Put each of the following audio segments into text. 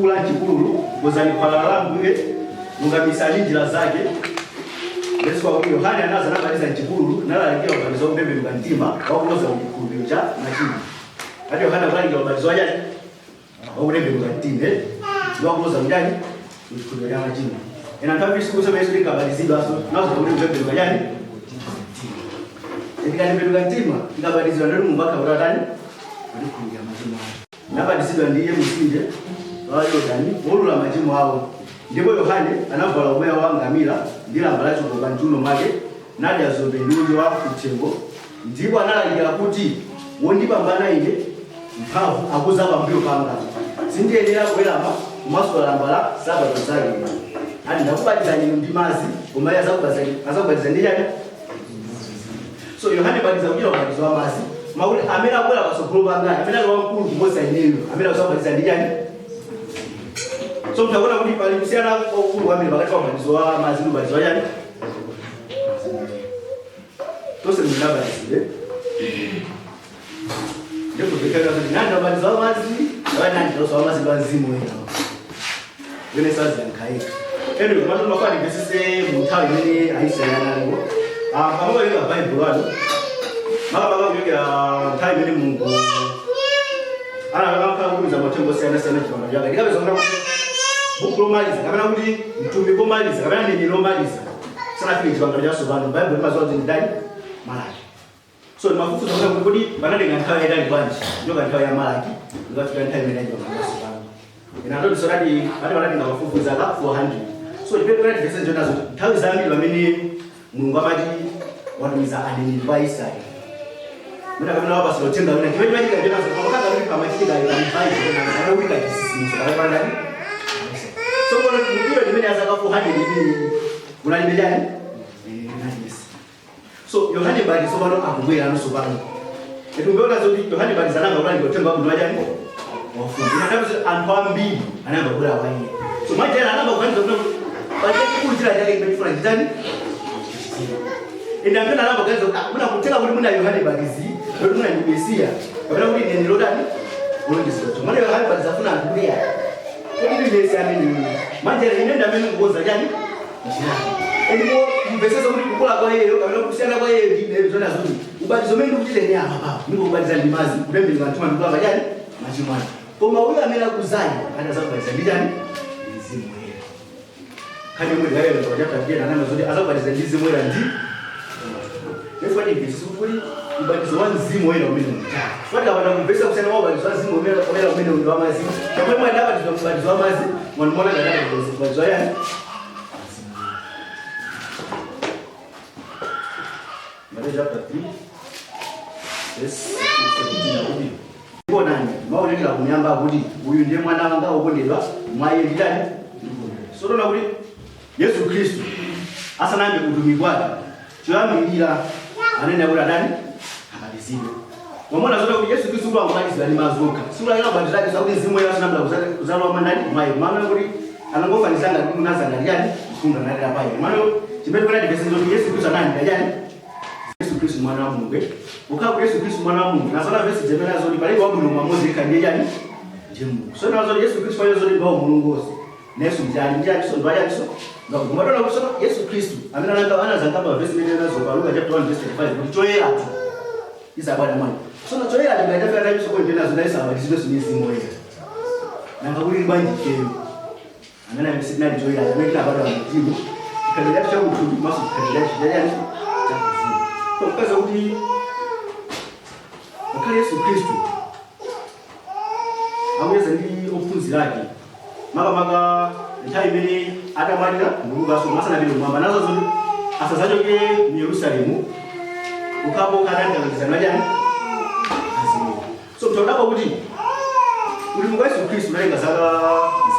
Wofuula m'chipululu, konzani khwalala la Ambuye, lungamitsani njira zake. Yesu akuti Yohane anadza nabatiza m'chipululu, nalalikira ubatizo wakutembenuka mtima, wakuloza ku chikhululukiro cha machimo. Ati Yohane akulalikira ubatizo wachani? Wakutembenuka mtima, eh? Ndi wakuloza kuchani? Ku chikhululukiro cha machimo. Ena anthu ambiri siku Yesu linkabatizidwanso, nazo kuti kutembenuka chani? Mtima. Tikatembenuka mtima, tikabatizidwa ndoti Mulungu akhala kuti atani? Kutikhululukira machimo athu. Nabatizidwa ndi iye mumtsinje wa Yordani, kuulula machimo awo. Ndipo Yohane anavala ubweya wa ngamira ndi lamba lachikopa m'chiuno mwake, nadya dzombe ndi uchi wa kuthengo. Ndipo analalikira kuti, Wondipambana ine mphamvu akudza pambuyo panga, sindiyenera kuwerama kumasula lamba la nsapato zake. Ati ndakubatizani inu ndi madzi, koma iye adzakubatizani ndi chani? So Yohane Mbatizi akuchita ubatizo wa madzi, makuti amene akubwera patsogolo panga, amene ali wamkulu kuposa ineyo, amene akuzabatiza ndi chani? So mtakuona kuti pali kusiyana kwakukulu kwambiri pakati pa ubatizo wa madzi ndi ubatizo wa chani? Tonse munabatizidwe. Ndipo zikhala kuti nani ubatizo wa madzi, kapena nani ubatizo wa madzi ndi wa Mzimu Woyera. Wene saziyankhaika. Anyway, komatu mafani besise mu nthawi imene Aisraeli analipo. Ah, pamawerenga Baibulo anu. Makamaka kuchokera nthawi imene Mulungu anakakhala kutumiza mauthenga osiyanasiyana chipangano chake. Ndikapeza kuti buku lomaliza kapena kuti mtumiki womaliza kapena mneneri womaliza sanafike chipangano chatsopano. Baibulo limadziwa kuti ndi ndani? Malaki. So ndimafufuza kuti kodi panatenga nthawi yaitali bwanji kuchoka nthawi ya Malaki kukafika nthawi imene chipangano chatsopano. Ina ndoti sonati pati panatenga pafupi zaka 400. So chimene kunati verse njonazo nthawi zambiri pamene Mulungu amati watumiza aneneri kwa Israeli. Mwina kapena wapasira uthenga wina chimene chimachitika njonazo pamakhala kuti pamachitika ali pamvaizo kana kuti kachitsitsimutso pakati pa ndani? So kono mpiro limene ya zaka 400 imene kunalibe chani? Nalisi. So Yohane Mbatizi tsopano akubwera ano tsopano. Tikumbeona zoti Yohane Mbatizi ananga kulalikira uthenga wabwino wachani? Wafumu. Inatapeza anthu ambiri anayamba kubwera kwa iye. So mwajana anayamba kuganiza kuti pali chachikulu china chake chimene chifuna chitani? Ende anthu ena anayamba kuganiza kuti ah, muna kutheka kuti muna Yohane Mbatizi, kuti muna ndi Mesiya, kapena kuti ine ndilotani? Wolonjezedwa. Mwana Yohane Mbatizi afuna anthu kuti ya. Kodi ndi Mesiya amene manja ine ndi amene kukonza chani? Ndipo mumvetsetse kuti kukula kwa iyeyo kapena kusiyana kwa iyeyo ndi ineyo zona zoti ubatizo umene ndikuchita ine apa papa ndingokubatiza ndi madzi kutembenuka mtima ndikulapa chani machimo anu koma uyo amene akudzayo ati azakubatiza ndi chani ndi Mzimu Woyera. Nkhani yomwe ndikawerenga pa chapter 10 ananena zoti azakubatiza ndi Mzimu Woyera ndi Therefore ndimvetsetse kuti ubatizo wa Mzimu Woyera umene uja. Chifukwa tikapanda kumvetsa kusiyana kwa ubatizo wa Mzimu Woyera umene uli wa madzi, chomwe mwina adabatizidwa ubatizo wa madzi, mwanu ngati adabatizidwa ubatizo wa yani? Matthew chapter 3 verse 17 akuti onani mawu ochokera kumwamba akuti uyu ndiye mwana wanga wokondedwa mwa iye ndidani ndikondwera. So tiona kuti Yesu Khristu asanayambe utumiki wake choyambirira anene kuti adani abatizidwe. Mwamona zoti kuti Yesu Khristu angobatizidwa ndi madzi okha. Sikulakira ubatizo wake zakuti Mzimu Woyera sanabwera kuzalowa mwandani mwa iye. Maana kuti anangofanizira ngati kuti unadza ngati chani mkhunda unatera pa iye. Maana chimene kunati vesi zoti Yesu Khristu analandira chani Yesu Khristu mwana wa Mulungu. Ukhala kuti Yesu Khristu mwana wa Mulungu. Nasana vesi jemena zoti palibe wabwino mmodzi yekha ndiye chani ndiye Mulungu. So nazo Yesu Khristu payo zoti ndiwo Mulungu wonse. Yesu mjani mjani so ndwaya so ngakumatona kuti so Yesu Khristu amene ananga anazangamba vesi imene nazo pa Luka chapter 1 verse 35 kuti choyeratu izabwana mwana. So na choyeratu ngati afika nacho soko ndena zo naisa abatizidwe ndi Mzimu Woyera. Nanga kuli bwanji ifeyo amene amene sitinali choyera amene tinabadwa mu mzimu chikhalidwe chathu chakuthupi komanso chikhalidwe chathu chachani chakuzimu. So mpeza kuti ngakhale Yesu Khristu akuyeza ndi ophunzira ake makamaka nthawi imene atamwalira ndikuukanso asanapite kumwamba nazo zoti asazachoke mu Yerusalemu ukhapo katangalangizana chani azimu. So mtaonako kuti utumiki wa Yesu Khristu unatenga zaka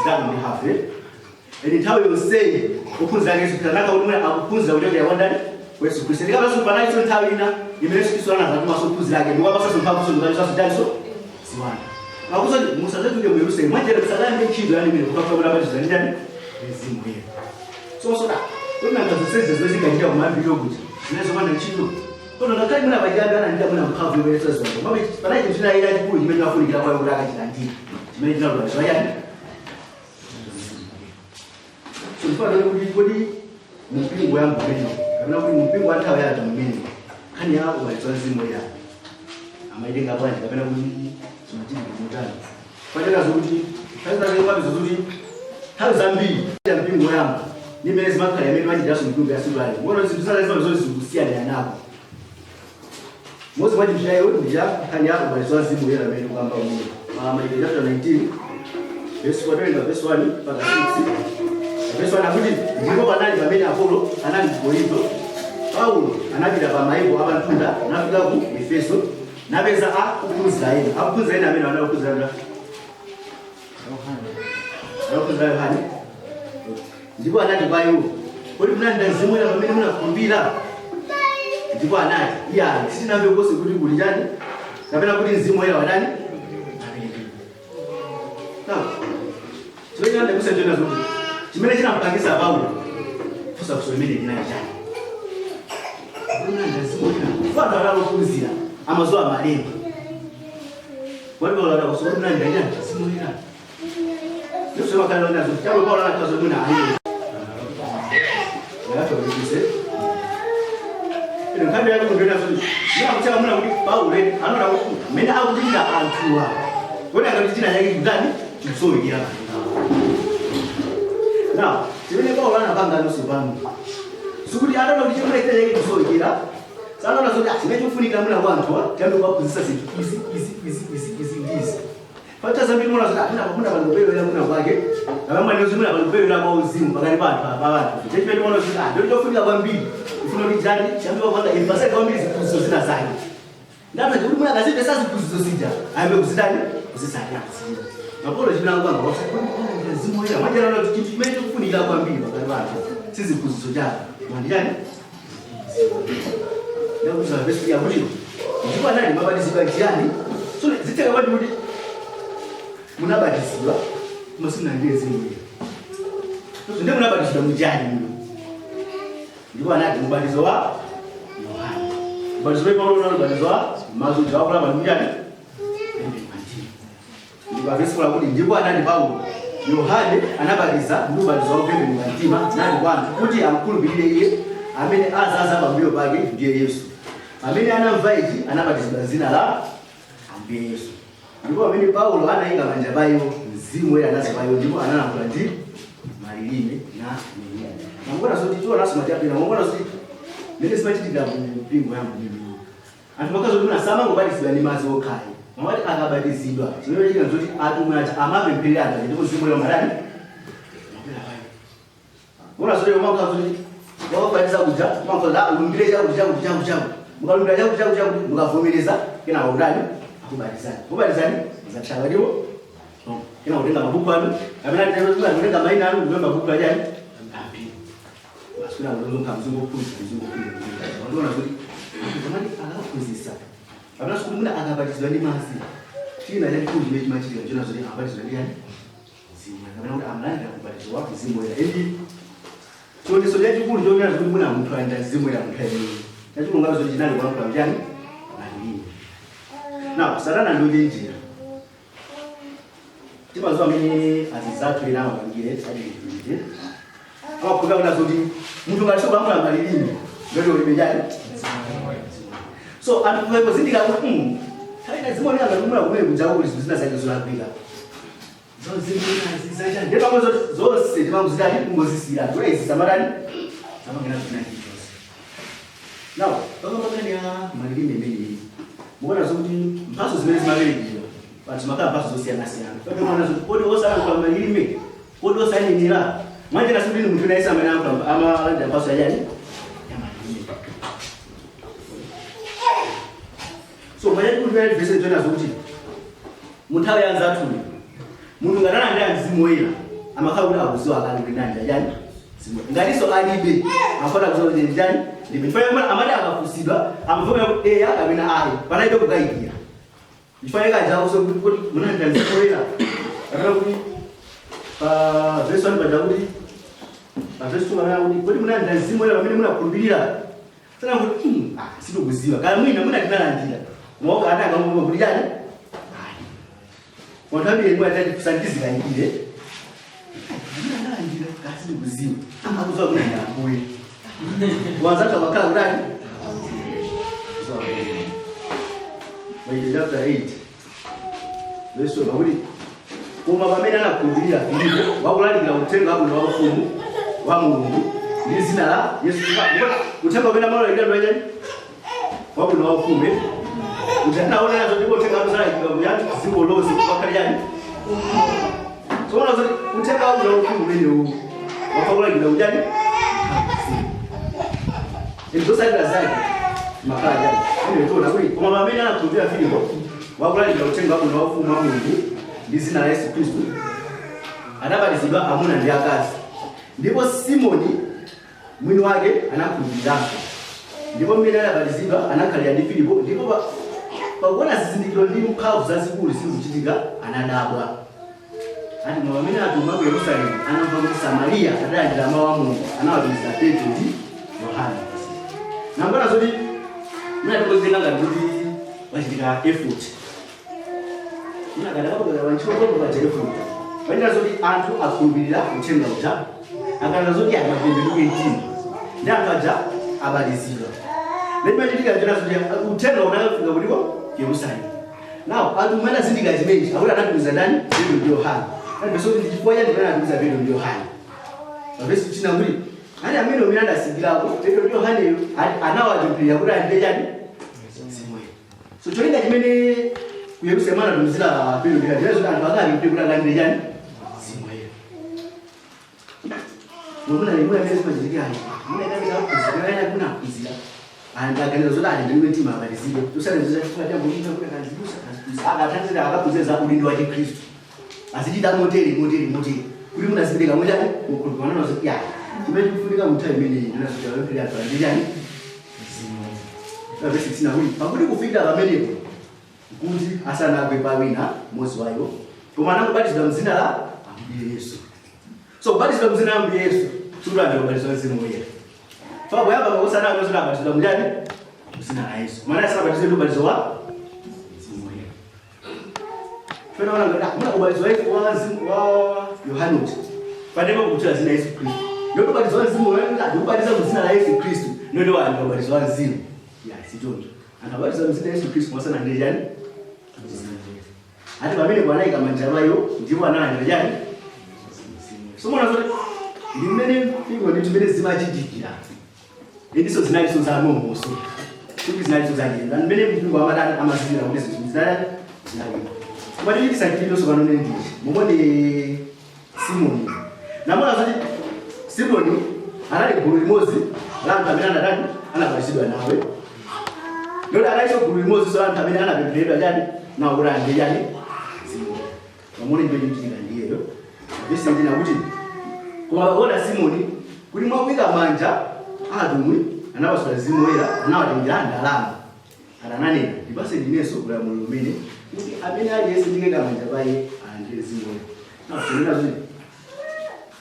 3 ndi hafu. Eni nthawi yonseyi ophunzira ake Yesu Khristu anakhala kuti mwina akuphunzira kuchokera kwa ndani? Kwa Yesu Khristu. Ndikapanso panalinso nthawi ina imene Yesu Khristu anazatumanso ophunzira ake ndikuwapatsanso mphamvu ndikachotsanso chaniso ziwanda. Akuti musadzachoke mu Yerusalemu mwanjira musakayambe ntchito yanu imene kukafika kuti abatizidwa ndi ndani? Ndi Mzimu Woyera. So so da kuti nanga zonsezi zimene zinkachita kumayambiriro kuja zimene zopanda ntchito. Kono ngakhale mwina pachiyambi analandira mwina mphamvu yobweretsa ziwanda. Komabe panali chinthu china chachikulu chimene chimafunikira kwa iwo kuti akachilandire chimene chinali ubatizo wa chani? Tifana kuti kodi mumpingo yangu mmene kapena kuti mumpingo wa nthawi yathu mmene nkhani ya ubatizo wa mzimu woyera amaitenga bwanji kapena kuti zimachitika motani. Panena zokuti nthawi zake zokuti nthawi zambiri ya mpingo yangu ndi mmene zimakhala imene machitiranso mipingo ya siku lale. Muona zinthu zina zimene zoti zikusiyana nako. Mose mwa chinthu chayo ndi cha nkhani ya ubatizo wa mzimu woyera amene kukamba muno. Pa Machitidwe chapter 19 verse 4, verse 1 mpaka 6. Verse 1 akuti, ndipo panali pamene Apolo anali ku Korinto, Paulo anapita pa maiko apamtunda nafika ku Efeso, napeza akuphunzira ena. Akuphunzira ena amene anaphunzira ndani? Anaphunzira Yohane. Ndipo anati kwa iwo, kodi munalandira mzimu woyera pamene munakhulupirira? Ndipo anati, iyayi, sitinamve konse kuti kuli chani kapena kuti mzimu woyera wadani. Now, chimene chinandikusa chona zoti chimene chinampangisa Paulo kufunsa funso limene linali chani? Munalandira mzimu woyera? Fata analophunzira amazowa malemba. Wali Paulo adakusa kuti munalandira chani? Mzimu woyera. Yesu makhala nazo chalo Paulo anakazo mwina ayi. Yatho ndikuse. Ino nkhani yake munthu ena zoti muna kuchaka muna kuti Paulo anoda kuti mmene akuchitira anthuwa. Kodi akati china chake kutani chikusowekera. Now, chimene Paulo anapanga nonso pano. Sikuti ataona kuti chimene china chake chikusowekera. Sanaona zoti ah, chimene chikufunika muna kwa anthuwa tiyambe kuwaphunzitsa zinthu izi izi izi izi izi ndi izi. Pata zambiri muna zoti ah, muna palikuperewera muna kwake. Kapena mwina muna palikuperewera kwa uzimu pakati pa anthu apa anthu. Chimene muona zoti ah, ndio chofunika kwambiri. Ufuna kuti chani chiyambe kupanga emphasize kwambiri ziphunzitso zina zake. Ndapha kuti muna akazipesa ziphunzitso zija ayambe kuzitani kuzitsatira. Mapolo chimene akupanga wasa mzimu woyera mwajana kuti chinthu chimene chikufunika kwambiri pakati pa anthu si ziphunzitso chake. Mwandiyani? Ndakuza vesi ya kuti ndipo anali mabatizidwa chiyani? So ziteka kwati kuti munabatizidwa koma simunalandire mzimu woyera. So ndiye munabatizidwa muchani muno? Ndipo anati mubatizo wa Yohane. Ubatizo wa Paulo unali ubatizo wa mazunzo akulapa ndi muchani? Ndipo vesi kuti ndipo anati Paulo Yohane anabatiza ndi ubatizo wa kupembenuka mtima nati kwa anthu kuti amkhulupirire iye amene azaza pambuyo pake ndiye Yesu. Pamene anamva ichi anabatizidwa m'dzina la Ambuye Yesu. Ndipo pamene Paulo anayika manja pa iwo, mzimu woyera anadza pa iwo ndipo analankhula ndi malilime na nenera. Mangona zoti tionanso machapera, mangona zoti mmene zimachitikira ku mpingo yangu mimi. Anthu makazi kuti samangobatizidwa ndi madzi okhayi. Mamati akabatizidwa, chimene chitika nzoti atumwi aja amapempherera anthu aja ndipo mzimu woyera umatani? Umabwera pa iwo. Mona zoti umakhala zoti wakubatiza kuja, umakhala ulumbire chakuti chakuti chakuti chakuti. Mukalumbira chakuti chakuti chakuti mukavomereza kena wakutani akubatizani. Kubatizani zakhala ndipo kena kutenga mabuku anu kapena kutenga maina anu kulemba mabuku ajani ambiri. Basi kuna kulonga mzungu kuphunzitsa mzungu kuphunzitsa. Wandona zoti zamani akaphunzitsa. Kapena sikuti mwina akabatizidwa ndi madzi. China chachikulu chimene chimachitika chona zoti akabatizidwa ndi yani? Mzimu woyera. Kapena kuti amalandira ubatizo wa mzimu woyera. Indi chionetso chachikulu chonena zoti mwina munthu alandira mzimu woyera munthu ayimeneyi. Chachikulu ngabe zoti chinali kulankhula chani? Malilime. Now, Satana ndi njira. Timaziwa amene azizathu ena amapangire achikuchite. Amakhulupirira kuna zoti munthu ngati kulankhula malilime ndoti ulibe chani? So anthu kuzindikira kuti nthawi ina zimaoneka ngati kumuna kumene kuja kuli zinthu zina zake zolakwika. Ndipo zonse timangozitani kungozisiyira. Kuti izi samatani? Samangena zina chilichonse. Now, pakapakani ya malilime imeneyi. Mukuona zokuti mphatso zimene zimaperekedwa panthu makhala mphatso zosiyanasiyana. Pamene zoti kodi osalankhula malilime, kodi osanenera. Mwanjira sikuti ni munthu naye amene amalandira mphatso yachani? Ya malilime. So mwanyati kuti pali vesi zona zokuti munthawi ya anzathuyo munthu ngati analandira mzimu woyera amakhala kuti akuziwa akali kuti ndani chani mzimu woyera. Ngatinso alibe amafuna kuziwa kuti ndi chani ndibe. Chifukwa amati akafunsidwa amavomera kuti eya kapena ayi panalibe kukayikira. Chifukwa kaja kuti kuti munalandira mzimu woyera kapena kuti pa verse 1 paja kuti pa verse 2 kapena kuti kodi munalandira mzimu woyera pamene munakhulupirira. Sana kuti ah sitikuziwa kaya mwina mwina tinalandira. Mwoka atanga ngomwe kuti chani? Ayi. Wanthu ambiri mwe atati kusandizikayikire. Analandira kasi ndikuziwa akuziwa kuti ndi Ambuye. Wanzathu amakhala kutani? Machitidwe chapter 8 verse 12 pakuti koma pamene anakhulupirira Filipo wakulalikira uthenga wabwino wa ufumu wa Mulungu ndi dzina la Yesu. Uthenga umene amalalikira ndi wachani? Wabwino wa ufumu, eh? Kuti anaona nazo ndipo uthenga wabwino kuyani dziko lonse kupakhale chani? Tsono zoti uthenga wabwino wa ufumu umenewu wakulalikira kuchani? Zotsatira zake makhala chani? Ine tiona kuti koma pamene anakhulupirira Filipo wakulalikira uthenga wabwino wa ufumu wa Mulungu ndi dzina la Yesu Khristu, anabatizidwa amuna ndi akazi. Ndipo Simoni mwini wake anakhulupiriranso, ndipo mmene anabatizidwa anakhalira ndi Filipo, ndipo pakuona zizindikiro ndi mphamvu zazikulu zikuchitika anadabwa. Ati koma pamene atumwi ku Yerusalemu anamva kuti Samariya adalandira mawu a Mulungu, anawatumiza Petro ndi Yohane. Nambona zoti muna tikozenga ngati kuti wachitika effort. Muna kadakapoka wantchito paja effort. Panjira zoti anthu akhulupirira uthenga uja, akanena zoti amatembenuke mtima, ndi anthu aja abatizidwa. Ndimachitika njira zoti uthenga unafika kutiko Yerusalemu. Now, anthu amene anazindikira zimenezi, akuti anatumiza ndani? Petro ndi Yohane. Ndipo kuti chifukwa chani pamene anatumiza Petro ndi Yohane? Pavesi china kuti ali amene umene adasikirako Petro ndi Yohaneyo anawapemphera kuti alandire chani? Mzimu Woyera. So cholinga chimene ku Yerusalemu anatumizira Petro ndi Yohane, kuti anthu akapemphere kuti alandire chani? Mzimu Woyera. Mwamuna limwe amene zimachitikira ayi. Mwina ikapita kuphunzira, kana kuna kuphunzira. Anthu aganiza zoti atembenuke mtima abatizidwe. Tusanaziza chifukwa cha mulungu kuti akazibusa akathanzira akaphunzira za udindo wa Chikhristu. Azichita motere motere motere. Kuti munazipereka mochani mukhulupirira nazo ya. Chimene chikufunika mu nthawi imeneyi ndinazochita pemphera anthu alandire chani? Mzimu Woyera. Verse 16 akuti pakuti kufikira pamenepo kuti asanagwe pa wina mmodzi wa iwo, koma anangobatizidwa m'dzina la Ambuye Yesu. So kubatizidwa m'dzina la Ambuye Yesu sikuti kubatizidwa Mzimu Woyera. Fa poyamba pakusana amene abatizidwa mchani? Mdzina la Yesu. Maana sanabatizidwe ndi ubatizo wa Mzimu Woyera. Fena wana ngati muna ubatizo wa Yesu wa Mzimu wa Yohane uti. Panema kutchula dzina Yesu Khristu. Ndio ubatizo wa Mzimu Woyera ndi ubatizo mdzina la Yesu Khristu. Ndio wa ubatizo wa Mzimu. Ya si choncho. Anthu abatizidwa mdzina la Yesu Khristu mwasanandire chani? Mzimu Woyera. Ati pamene anayika manja payo ndipo analandira chani? So mwana zoti ndi mmene mpingo ndi chimene zimachitikira. Indiso zinaliso za nomoso. Kuti zinaliso za njira. Ndi mmene mpingo amadani amazindira kuti zinthu zinali zinali. Koma tichitisa chilichonso pano ndi ndichi. Momwe ndi Simoni. Namona zoti Simoni anali gulu limodzi la anthu amene anadani anabatizidwa nawe. Lero analinso gulu limodzi la anthu amene anapempheredwa chani nawo kuti alandire chani Mzimu. Pamene ndiye chikuchitika ndiyeyo. Vesi ndina kuti koma pakuona Simoni kuti mwakuika manja atumwi anapatsidwa Mzimu Woyera anawatengera ndalama. Atananena ndipase ndinenso ulamuliro umene kuti amene aliyense ndikaika manja pa iye alandire Mzimu Woyera. Nafunira zoti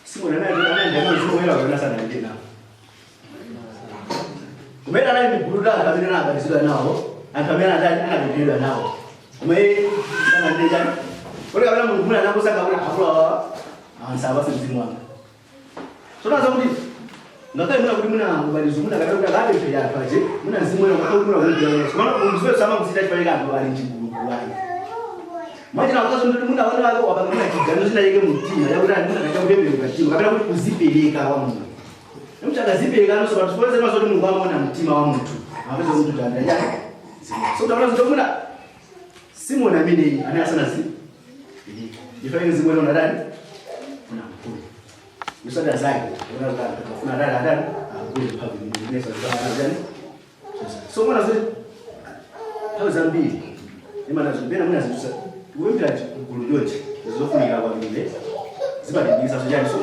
Simoni anali Mzimu Woyera kapena sanalandire nawo. Kumene anali ndi gulu la anthu amene anabatizidwa nawo, anthu amene anatani anapempheredwa nawo. Koma iye sanalandire chani? Kodi kapena Mulungu mwina anakusankha kuti akulu awa ansapase mzimu wanga. Sonaza kuti ngakhale muna kuti muna ubatizo muna kapena kuti akapemphera anthu aje muna mzimu woyera ngakhale kuti muna kumpira Yesu. Koma mzimu samakusita chipereka anthu ali mchigulugulu ayi. Mwachina wakazo ndoti muna wanu wake wapanga muna chiganizo china chake mumtima yakuti ani muna kacha kupembenuka mtima kapena kuti kuzipereka kwa Mulungu. Munthu akazipereka nonso panthu ponse mazoti Mulungu amaona mtima wa munthu. Amapeza munthu kuti andira chani? So utaona zoti muna Simoni amene amene asanazi ife mzimu woyera unadani unamkulu. Musada zake unadani kafuna adani adani akule mphamvu imene sazana So mwana zoti nthawi zambiri imana zipena mwina zinthu kupemphera gulu chonchi zofunika kwambiri zimatilimbikitsa so chani so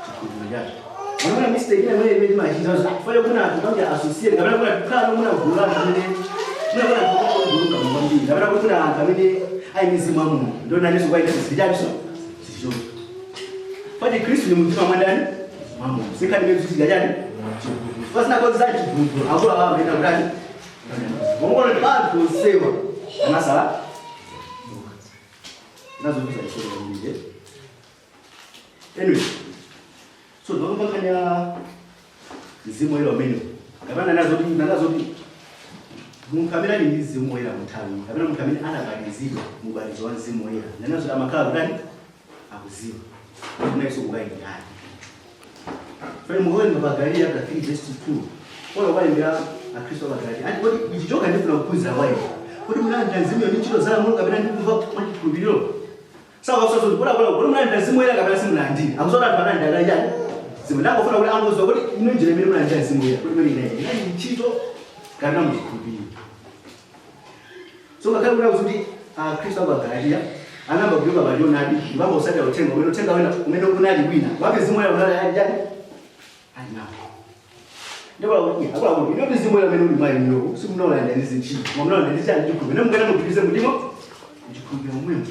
chikhulupiriro chacho. Mwana mistake ina imene imene timachita zo fale kuna anthu kamja associate kapena kuna kukhala muna gulu la anthu amene muna kuna anthu gulu kama kwambiri kapena kuti kuna anthu amene ali mizimu ya Mulungu ndio naniso kwa ine sichani so sichoncho. Pati Khristu ni mtima mwa ndani? Mwa Mulungu. Sikhali imene zichitika chani? Chigulu. Pasina kozi za chigulu akulu awa amene kutani? Mongolo ndi anthu onsewa anasala nazokuza isoro kwambiri. Anyway, so ndinokumba nkhani ya mzimu woyera umene kapena nanazoti munthu amene ali ndi mzimu woyera munthawi, kapena munthu amene anabatizidwa mu ubatizo wa mzimu woyera, nanazoti amakhala kutani? Akuziwa kunaiso kukayikirani. Fene mukuwerenga pa Galatiya chapter 3 verse 2, Paulo kwalembera Akhristu a Galatiya ati, "Kodi ichi chokha ndifuna kuphunzira kwa inu, kuti munalandira mzimu ndi ntchito za lamulo kapena ndi kumva mwa chikhulupiriro?" Sakakusoza kuti kodi munalandira mzimu woyera kapena simunalandire. Akuzola anthu analandira kale chani? Mzimu. Ndangofuna kuti angoziwa kuti ino njira imene munalandira mzimu woyera, kuti imene inayi inali ntchito kapena muchikhulupiriro. So ngakhale kuti akuti Akhristu aku Galatiya anayamba kuchoka pa choonadi ndipo usatira uthenga umene uthenga wina umene unali wina wape mzimu woyera unali ali chani? Ali nawo. Ndipo akuti akuluakulu, ino mzimu woyera umene uli mwa inuyo simunalandira ndi zintchito, koma munalandira ndi chani? Chikhulupiriro. Mungana mupitirize mudimo chikhulupiriro momwemo.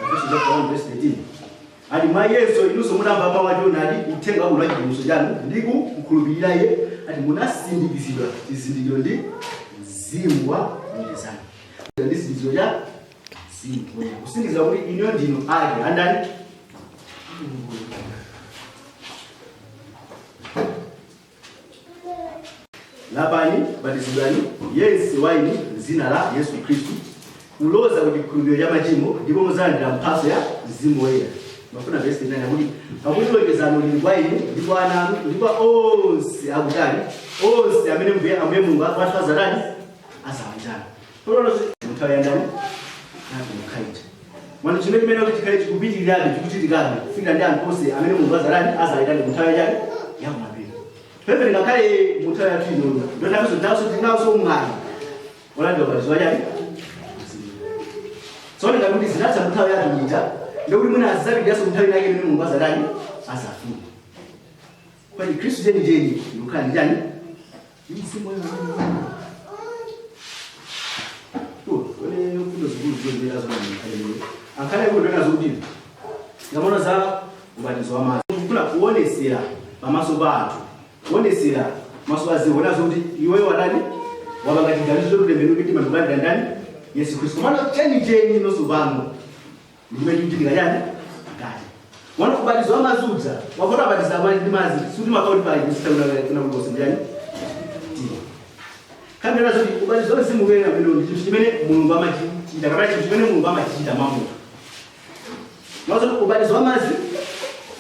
Efeso chapter 1 verse 13 ati, "Mwa Yesu inunso munamva mawu a choonadi, uthenga wabwino wa chipulumutso chanu, ndi kukhulupirira iye," ati, "munasindikizidwa chizindikiro ndi mzimu wa lonjezano." Ndi chizindikiro cha mzimu woyera, kusindikiza kuti inuyo ndinu ake andani? "Lapani, batizidwani yense wa inu m'dzina la Yesu Khristu kuloza ku chikhululukiro cha machimo, ndipo mudzalandira mphatso ya mzimu woyera." Mafuna verse 9 akuti, "Pakuti lonjezano lili kwa inu ndi kwa ana anu ndi kwa onse akutali, onse amene Ambuye Mulungu wathu azatani? Azawayitana." Nthawi yandani? Nakumkhaita mwanu chimene chimene kuti chikhale chikupitirirabe, chikuchitikabe kufikira ndi anthu onse amene Mulungu azatani? Azayitane mu nthawi yachani? Yakumapeto. Pepere ngakhale mu nthawi yathu inono ndondaso ndaso tinawso mwayi olandira ubatizo wachani? Tsono ngati kuti zinatha mu nthawi yathu ija, ndikuti mwina azapitiranso mu nthawi inake imene Mulungu azatani? Azafuna. Kwani Khristu chenicheni ndikukhala ndi chani? Ndi mzimu woyera. One mfundo zikulu zozera zona ankhale kuti nazo kuti ngamona za ubatizo wa madzi kufuna kuonesera pamaso pa anthu, kuonesera maso a dziko nazo kuti iweyo wadani? Wapanga chiganizo chokutembenuka mtima ndikulandira ndani? Yesu Khristu. Komano chenicheni nonso pano ndimene chikuchitika chani ngati mwana ubatizo wa madzi uja wakota abatiza amali ndi madzi, sikuti makauli pali kusitana kukosi ndiyani tiwa kambira zoti ubatizo wa mzimu woyera amene ndi chinthu chimene Mulungu amachita, kapena chinthu chimene Mulungu amachichita mwa munthu. Mazo ubatizo wa madzi,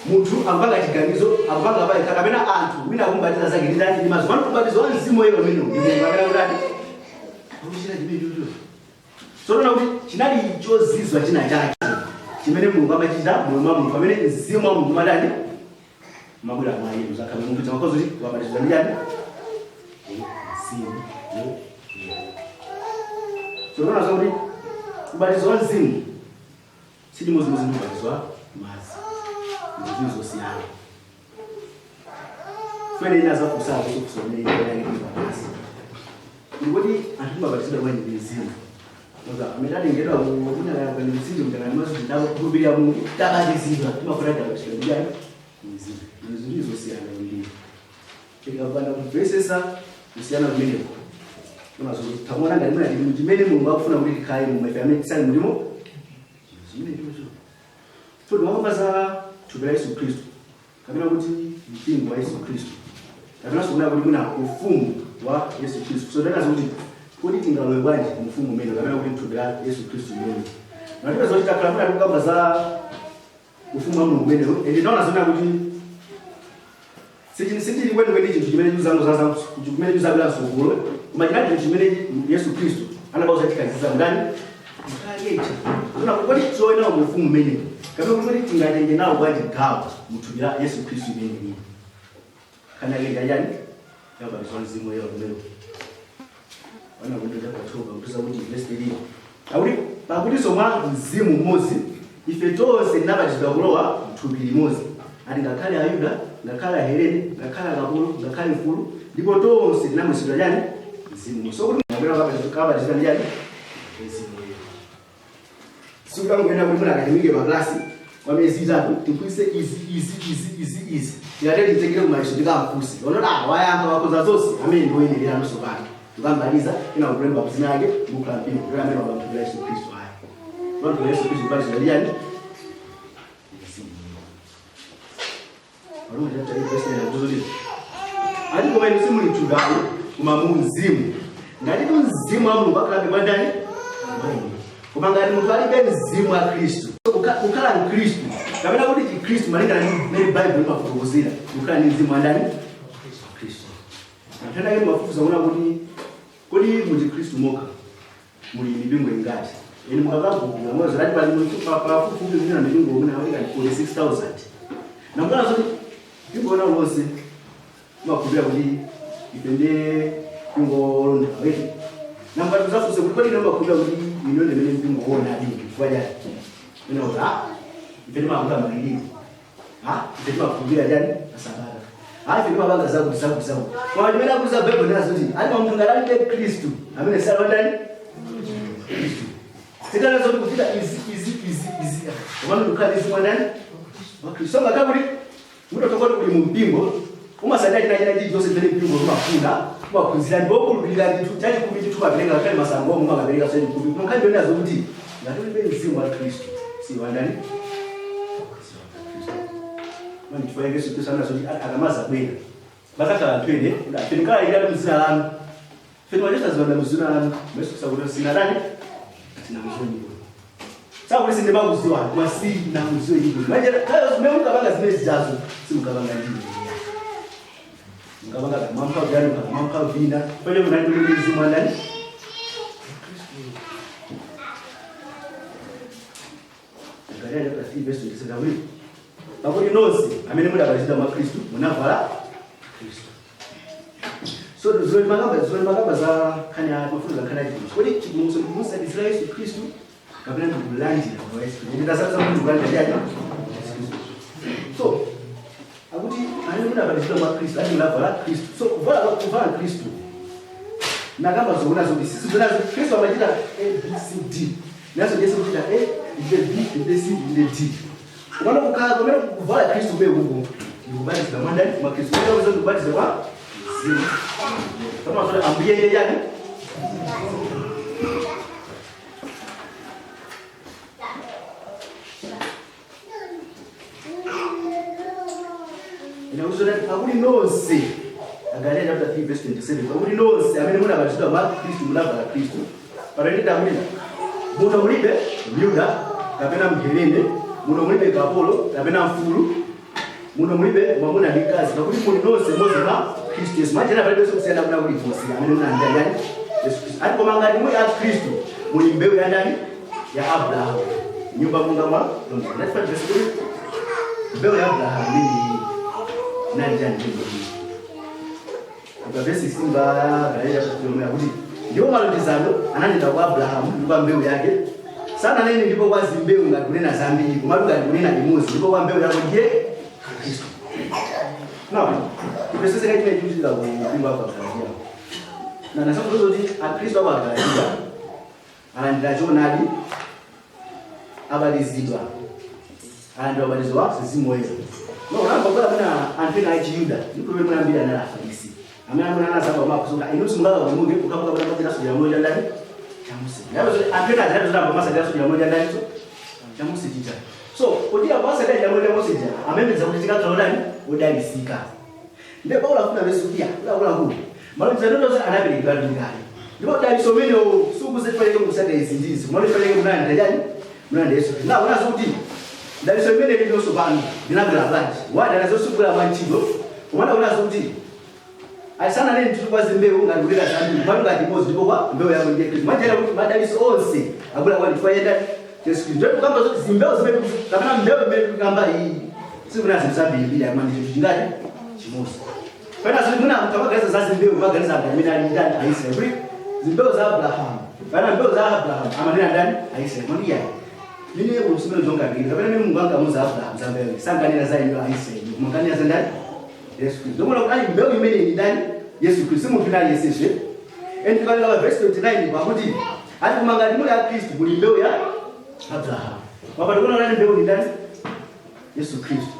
munthu akupanga chiganizo, akupanga payekha, kapena anthu wina akumbatiza zake ndi ndani? Ndi madzi. Mwana ubatizo wa mzimu woyera umene ndi Mulungu amene akutani? Akuchita chimene chocho. Tsono kuti chinali chozizwa china chake chimene Mulungu amachita moyo mwa munthu pamene mzimu wa Mulungu umatani? Mabwera mwa iye zakhala munthu chamakozo kuti wabatizidwa ndi chani? Mzimu woyera. Tsono nazo kuti ubatizo wa mzimu si chimodzimodzi ndi ubatizo wa madzi, ndi zinthu zosiyana. Fene ina zafunsana kusokusa umene ina ndikuti anthu timabatizidwa bwanji ndi mzimu? Amene atengedwa kunakani mtsinje mtakani mazi, ndakukhulupirira Mulungu, tabatizidwa, timafuna tabatizidwa ndi chani? Mzimu. Izi zosiyana kwambiri. Tikapanda kumvesesa kusiyana kumeneko, tamuona ngati muna chinthu chimene Mulungu akufuna kuti tikhale mu ife amene tisali mulimo chimene chocho. So timakamba za thupi la Yesu Khristu, kapena kuti mpingo wa Yesu Khristu, kapenanso kunena kuti mwina ufumu wa Yesu Khristu. So tanazo kuti kodi tingalowe bwanji mu ufumu umene, kapena kuti thupi la Yesu Khristu umene natipeza kuti takhala mwina tikukamba za ufumu wa Mulungu umenewo. Ende ndaona zona kuti sichili kwenikweni chinthu chimene chimene chizabwera msogolo, koma chinali chinthu chimene Yesu Khristu anabauza chikhaziza mndani mkayecha. Tona kodi tilowe nawo mu ufumu umenewo, kapena kuti kodi tingatenge nawo bwanji gawo mu thupi la Yesu Khristu imene kana kenja chani? Yabatizwa mzimu woyera umenewo. Wana kundo chapter 12 pakutuza kuti verse 13 akuti, "Pakutinso mwa mzimu mmodzi ife tonse tinabatizidwa kulowa mthupi limodzi," ati, "ngakhale Ayuda, ngakhale Ahelene, ngakhale akapolo, ngakhale mfulu, ndipo tonse tinamwetsedwa chani? Mzimu mmodzi." So kuti kabatizidwa ndi chani? Mzimu woyera. Sikuti kuti muna akatimike pa klasi kwa miyezi 3, tiphunzitse izi, izi, izi, izi, izi, tikatero titengere kumaliso, tikamfunse onoti ah, wayankha, wakoza zonse, amene ndi woyenerera nonso pano tikambaliza ina kulemba dzina lake buku la mpingo kuti amene wakamphukira Yesu Khristu. Ayi. Bantu Yesu Kristo kubatizidwa ndi yani? Mzimu. Aroma chapter 8 verse 9 akuzoti ati koma inu simuli m'thupi koma mu mzimu. Ngati mzimu wa Mulungu akhalabe mwa ndani? Mwa inu. Koma ngati munthu alibe mzimu wa Khristu, kukhala mkhristu kapena kuti chikhristu malingana ndi mmene Baibulo limafotokozera, kukhala ndi mzimu wa ndani? Khristu. Anthu ena ake mafufuza kuona kuti kodi mu chikhristu mokha muli mipingo ingati? Eni mukakagugula mwezi lati pali pafupifupi muna mipingo umene awika 46,000. Namukana zoti mpingo wina uliwonse umakhulupirira kuti ife ndiye mpingo wolondola wetu. Namukati kuzafunsa kuti kodi ine umakhulupirira kuti ino ndi imene mpingo woonadi chifukwa chani? Ena kuti ah, ife timalankhula malilime. Ah, ife timakhulupirira chani? Masabata. Ah, ife timapanga zakuti zakuti zakuti. Koma chimene akuza Baibulo ndi zoti ali munthu ngati alibe Khristu amene sali wandani? Khristu. Sikana zoti kuchita izi izi izi izi. Koma ndikukhala ndi mzimu wandani? Wa Khristu. So ngakhale kuti mutotokoti uli mu mpingo umasatira china china chilichonse chimene mpingo umafuna umaphunzira ndipo ukhulupirira ndithu chachikumi chithu umapereka ngakhale masango omwe umakapereka chachikumi koma nkhani ndiyonena zokuti ngati ulibe mzimu wa Khristu si wandani? Si wa Khristu. Mani chifukwa Yesu Khristu anazoti akamazabwera bazakhala anthu ene kuti ife tinkalalikira mzina lanu ife timachotsa ziwanda mzina lanu Yesu Khristu akuti sinadani sinakuziweni sakuti sindimakuziwa koma sinakuziwe iwe manje kayo zimene mukapanga zimene zijazo simukapanga ndine mukapanga kamampa vyanu kamampa vina pale munali ndi mzimu wa ndani? Galatia chapter 3 verse 27 akuti pakuti nonse amene mudabatizidwa mwa Khristu munavala Khristu. So zoni makamba za nkhani ya mafundo za nkhani ya chipulumutso. Kodi chipulumutso ndikumusatizira Yesu Khristu kapena ndikulandira kwa Yesu Khristu? Ndikasatiza kuti ndikulandira chani? Yesu Khristu. So akuti amene mudabatizidwa mwa Khristu ati munavala Khristu. So kuvala Khristu nakamba zoona zoti sisi zona Khristu amachita A B C D naso Yesu kuchita A ndiye B ndiye C ndiye D. Kumana kukhala kumene kuvala Khristu kumene kuku ndikubatizidwa mwa ndani? Mwa Khristu. Kumene kuzo ndikubatizidwa kwa mzimu. Kama zoti ambuye yeye yani Inauzona pakuti nonse Galatia chapter 3 verse 27 pakuti nonse amene munabatizidwa mwa Khristu munavala Khristu. Pamene takulira muno mulibe Myuda kapena Mhelene, muno mulibe kapolo kapena mfulu, muno mulibe mwamuna ndi mkazi, pakuti muli nonse mmodzi mwa Khristu Yesu. Machena palibenso kusiyana kuna kulikonse amene munalandira ndani? Yesu Khristu. Ati koma ngati muli a Khristu muli mbewu ya ndani? Ya Abrahamu. Nyumba monga mwa lonjezo. That's what verse 3. Mbewu ya Abrahamu ndi nani chani ndi pa verse 16 ba Galatia chapter 3 kuti ndipo malonjezano ananena kwa Abrahamu ndi kwa mbewu yake. Sananene ndipo kwa zimbewu ngati kunena zambiri, komatu ngati kunena imodzi, ndipo kwa mbewu yako ndiye Khristu. Now, tipesese kachimene chikuchitika ku mpingo wa Galatia. Na nasakuti kuti Akhristu aku Galatia alandira choonadi, abatizidwa, alandira ubatizo wa mzimu woyera. No, unamva bwera muna anthu ena achiyuda, ndipo pamene munambiri anali Afarisi. Amene amene anazamba makusoka, inu simungakapulumuke kukamuka kuti amachita chilamulo cha ndani? Cha Mose. Ndipo anthu ena achiyuda zotamba masatira chilamulo cha ndani? Cha Mose chija. So, kuti apo chilamulo cha Mose chija, amene kuti tikakhala odani? Odalisika. Ndipo Paulo afuna Yesu kuti akuluakulu. Malonjezano onse anaperekedwa ndi kale. Ndipo daliso umenewo sukuzifanike kusata izi ndizi. Kumalo ifanike munandi chani? Munandi Yesu. Na unazo kuti daliso imene lilonso pano linabwera bwanji? Wada nazo sukula mwa ntchito. Kumana unazo kuti asananene ndithu kwa zimbewu ngati kuleka zambiri komatu ngati imodzi ndipo kwa mbewu yako ndiye Khristu. Mwanjira kuti madaliso onse abwera kwa chifukwa yenda Yesu Khristu. Ndipo kukamba zoti zimbewu zimene kapena mbewu imene tikukamba iyi sikuna zinthu zambirimbiri akoma ndi chinthu chingati chimodzi. Pena zoti muna mukamaganiza za zimbewu maganiza anthu amene ali ndani? Aisraeli. Kuti zimbewu za Abrahamu kapena mbewu za Abrahamu amanena ndani? Aisraeli. Mwandi yayi. Mine kusimene zonkambiri kapena mene Mulungu ankamuza Abrahamu za mbewu sankanena za inu Aisraeli koma kanena za ndani? Yesu Khristu. Ndomona kuti ali mbewu imene ni ndani? Yesu Khristu. Si munthu nali Yesu. And tukalenga pa verse 29 pakuti ati koma ngati muli a Khristu muli mbewu ya Abrahamu. Papa tikuona nani mbewu ni ndani? Yesu Khristu.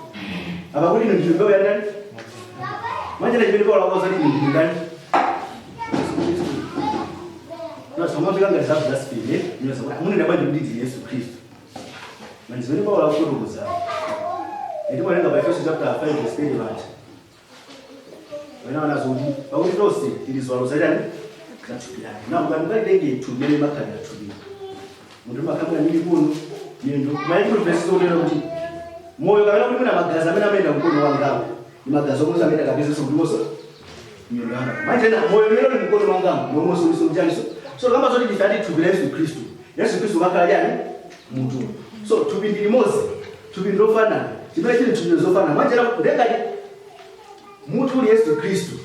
Apa kuti inu ndinu mbewu ya ndani? Manje chimene Paulo akuwuza kuti inu ndinu ndani? Yesu Khristu. No, somamveka ngati za blasphemy. Ine nyoza kuti munena bwanji kuti ndi Yesu Khristu? Manje zimene Paulo akufotokoza, ndikuwerenga pa Efeso chapter 5 verse 30 paja wena wanazo kuti pakuti tonse tili ziwalo zachani? Za thupi lake. Na mukatenge thupi limene makhalira thupi, munthu makhamira ndi mikono, miyendo, maikulu verse zonena kuti moyo kapena kuti mwina magazi amene amayenda mkono wangawo ndi magazi omwe amene akapezenso kuti monso miyendo yanga. Manje na moyo umene uli mkono wangawo momwenso uliso mchaniso. So kamba zoti ndife ati thupi la Yesu Khristu, Yesu Khristu makhala chani? Mutu. So thupi ndi limodzi, thupi ndilofanana, chimene chili thupi zofanana. Manje ndengati mutu uli Yesu Khristu,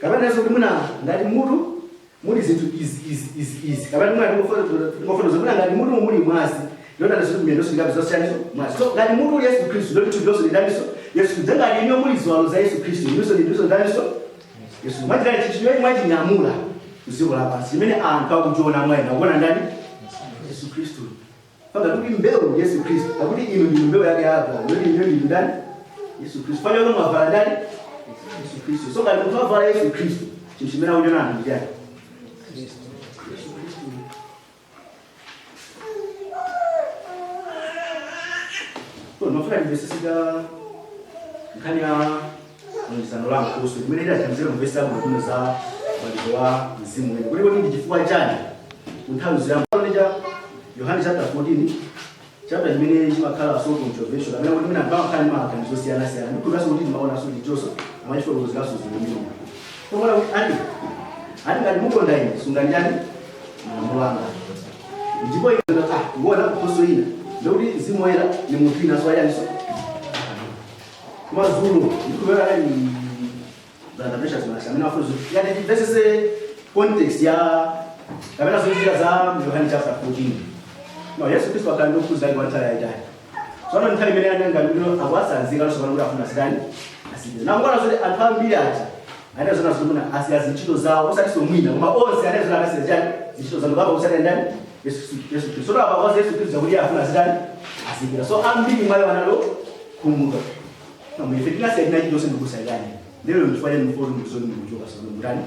kapena Yesu kuti mwina ngati mutu muli zinthu izi, izi, izi, izi, kapena mwina ndingofotokoza mwina ngati mutu muli mwazi, ndiyona ndizoti miyendo sindikabe zosiyaniso mwazi. So ngati mutu uli Yesu Khristu, ndoti thupi lonse ndidaniso Yesu Khristu. Ngati ino muli ziwalo za Yesu Khristu, inunso ndinso ndaniso Yesu. Mwachitali chinthu chimene mwachinyamula dziko lapansi chimene anthu akuchiona mwa inu, akuona ndani? Yesu Khristu. Panga kuti mbewu ndi Yesu Khristu, pakuti inu ndinu mbewu yake ya Abrahamu, ndoti inu ndinu ndani? Yesu Khristu. Pano yomwe mwavala ndani? Yesu Khristu. So ngati munthu avala Yesu Khristu, chinthu chimene akuchiona anthu ndi chani? Yesu Khristu. So ndimafuna ndimveseseka nkhani ya lonjezano la Nkhoswe limene lidathandizira kumvesa bwino za ubatizo wa Mzimu Woyera. Kuti ndi chifukwa chani ku nthawi ziyamba Yohane chapter 14, chapter chimene chimakhala so controversial, amene kuti mina amakhala ndi maganizo osiyanasiyana, ndikulanso kuti ndimaonanso ndichonso amachifotokozeranso zimene tomona kuti ati ngati mukonda ine, sungani chani? Malamulo anga. Ndipo ine ngona nkhoso ina ndikuti Mzimu Woyera ni munthu ina so ayaniso madzulo ndikubera ali brother Precious Masha amene afuzo yati timvesese context ya kapena zochitika za Yohane chapter 14. No, Yesu Khristu akhala ndi ophunzira ake kwa nthawi yayitali. So ano nthawi imene anenga kuti akuwasanzika lonse pano kuti afuna zitani? Asipita. Na mukuona zoti anthu ambiri aja anazona zoti muna asiya zintchito zawo, osatinso mwina koma onse anazona anasiya chani? Zintchito zawo kapa usati ndani? Yesu Yesu Khristu. So apa kwaza Yesu Khristu kuti afuna zitani? Asipita. So ambiri mwayo analo khumuka. No, ife tinasiya china chilichonse ndikusayirani. Lero ndifanye mfolo ndizoni ndikuchoka sono mutani?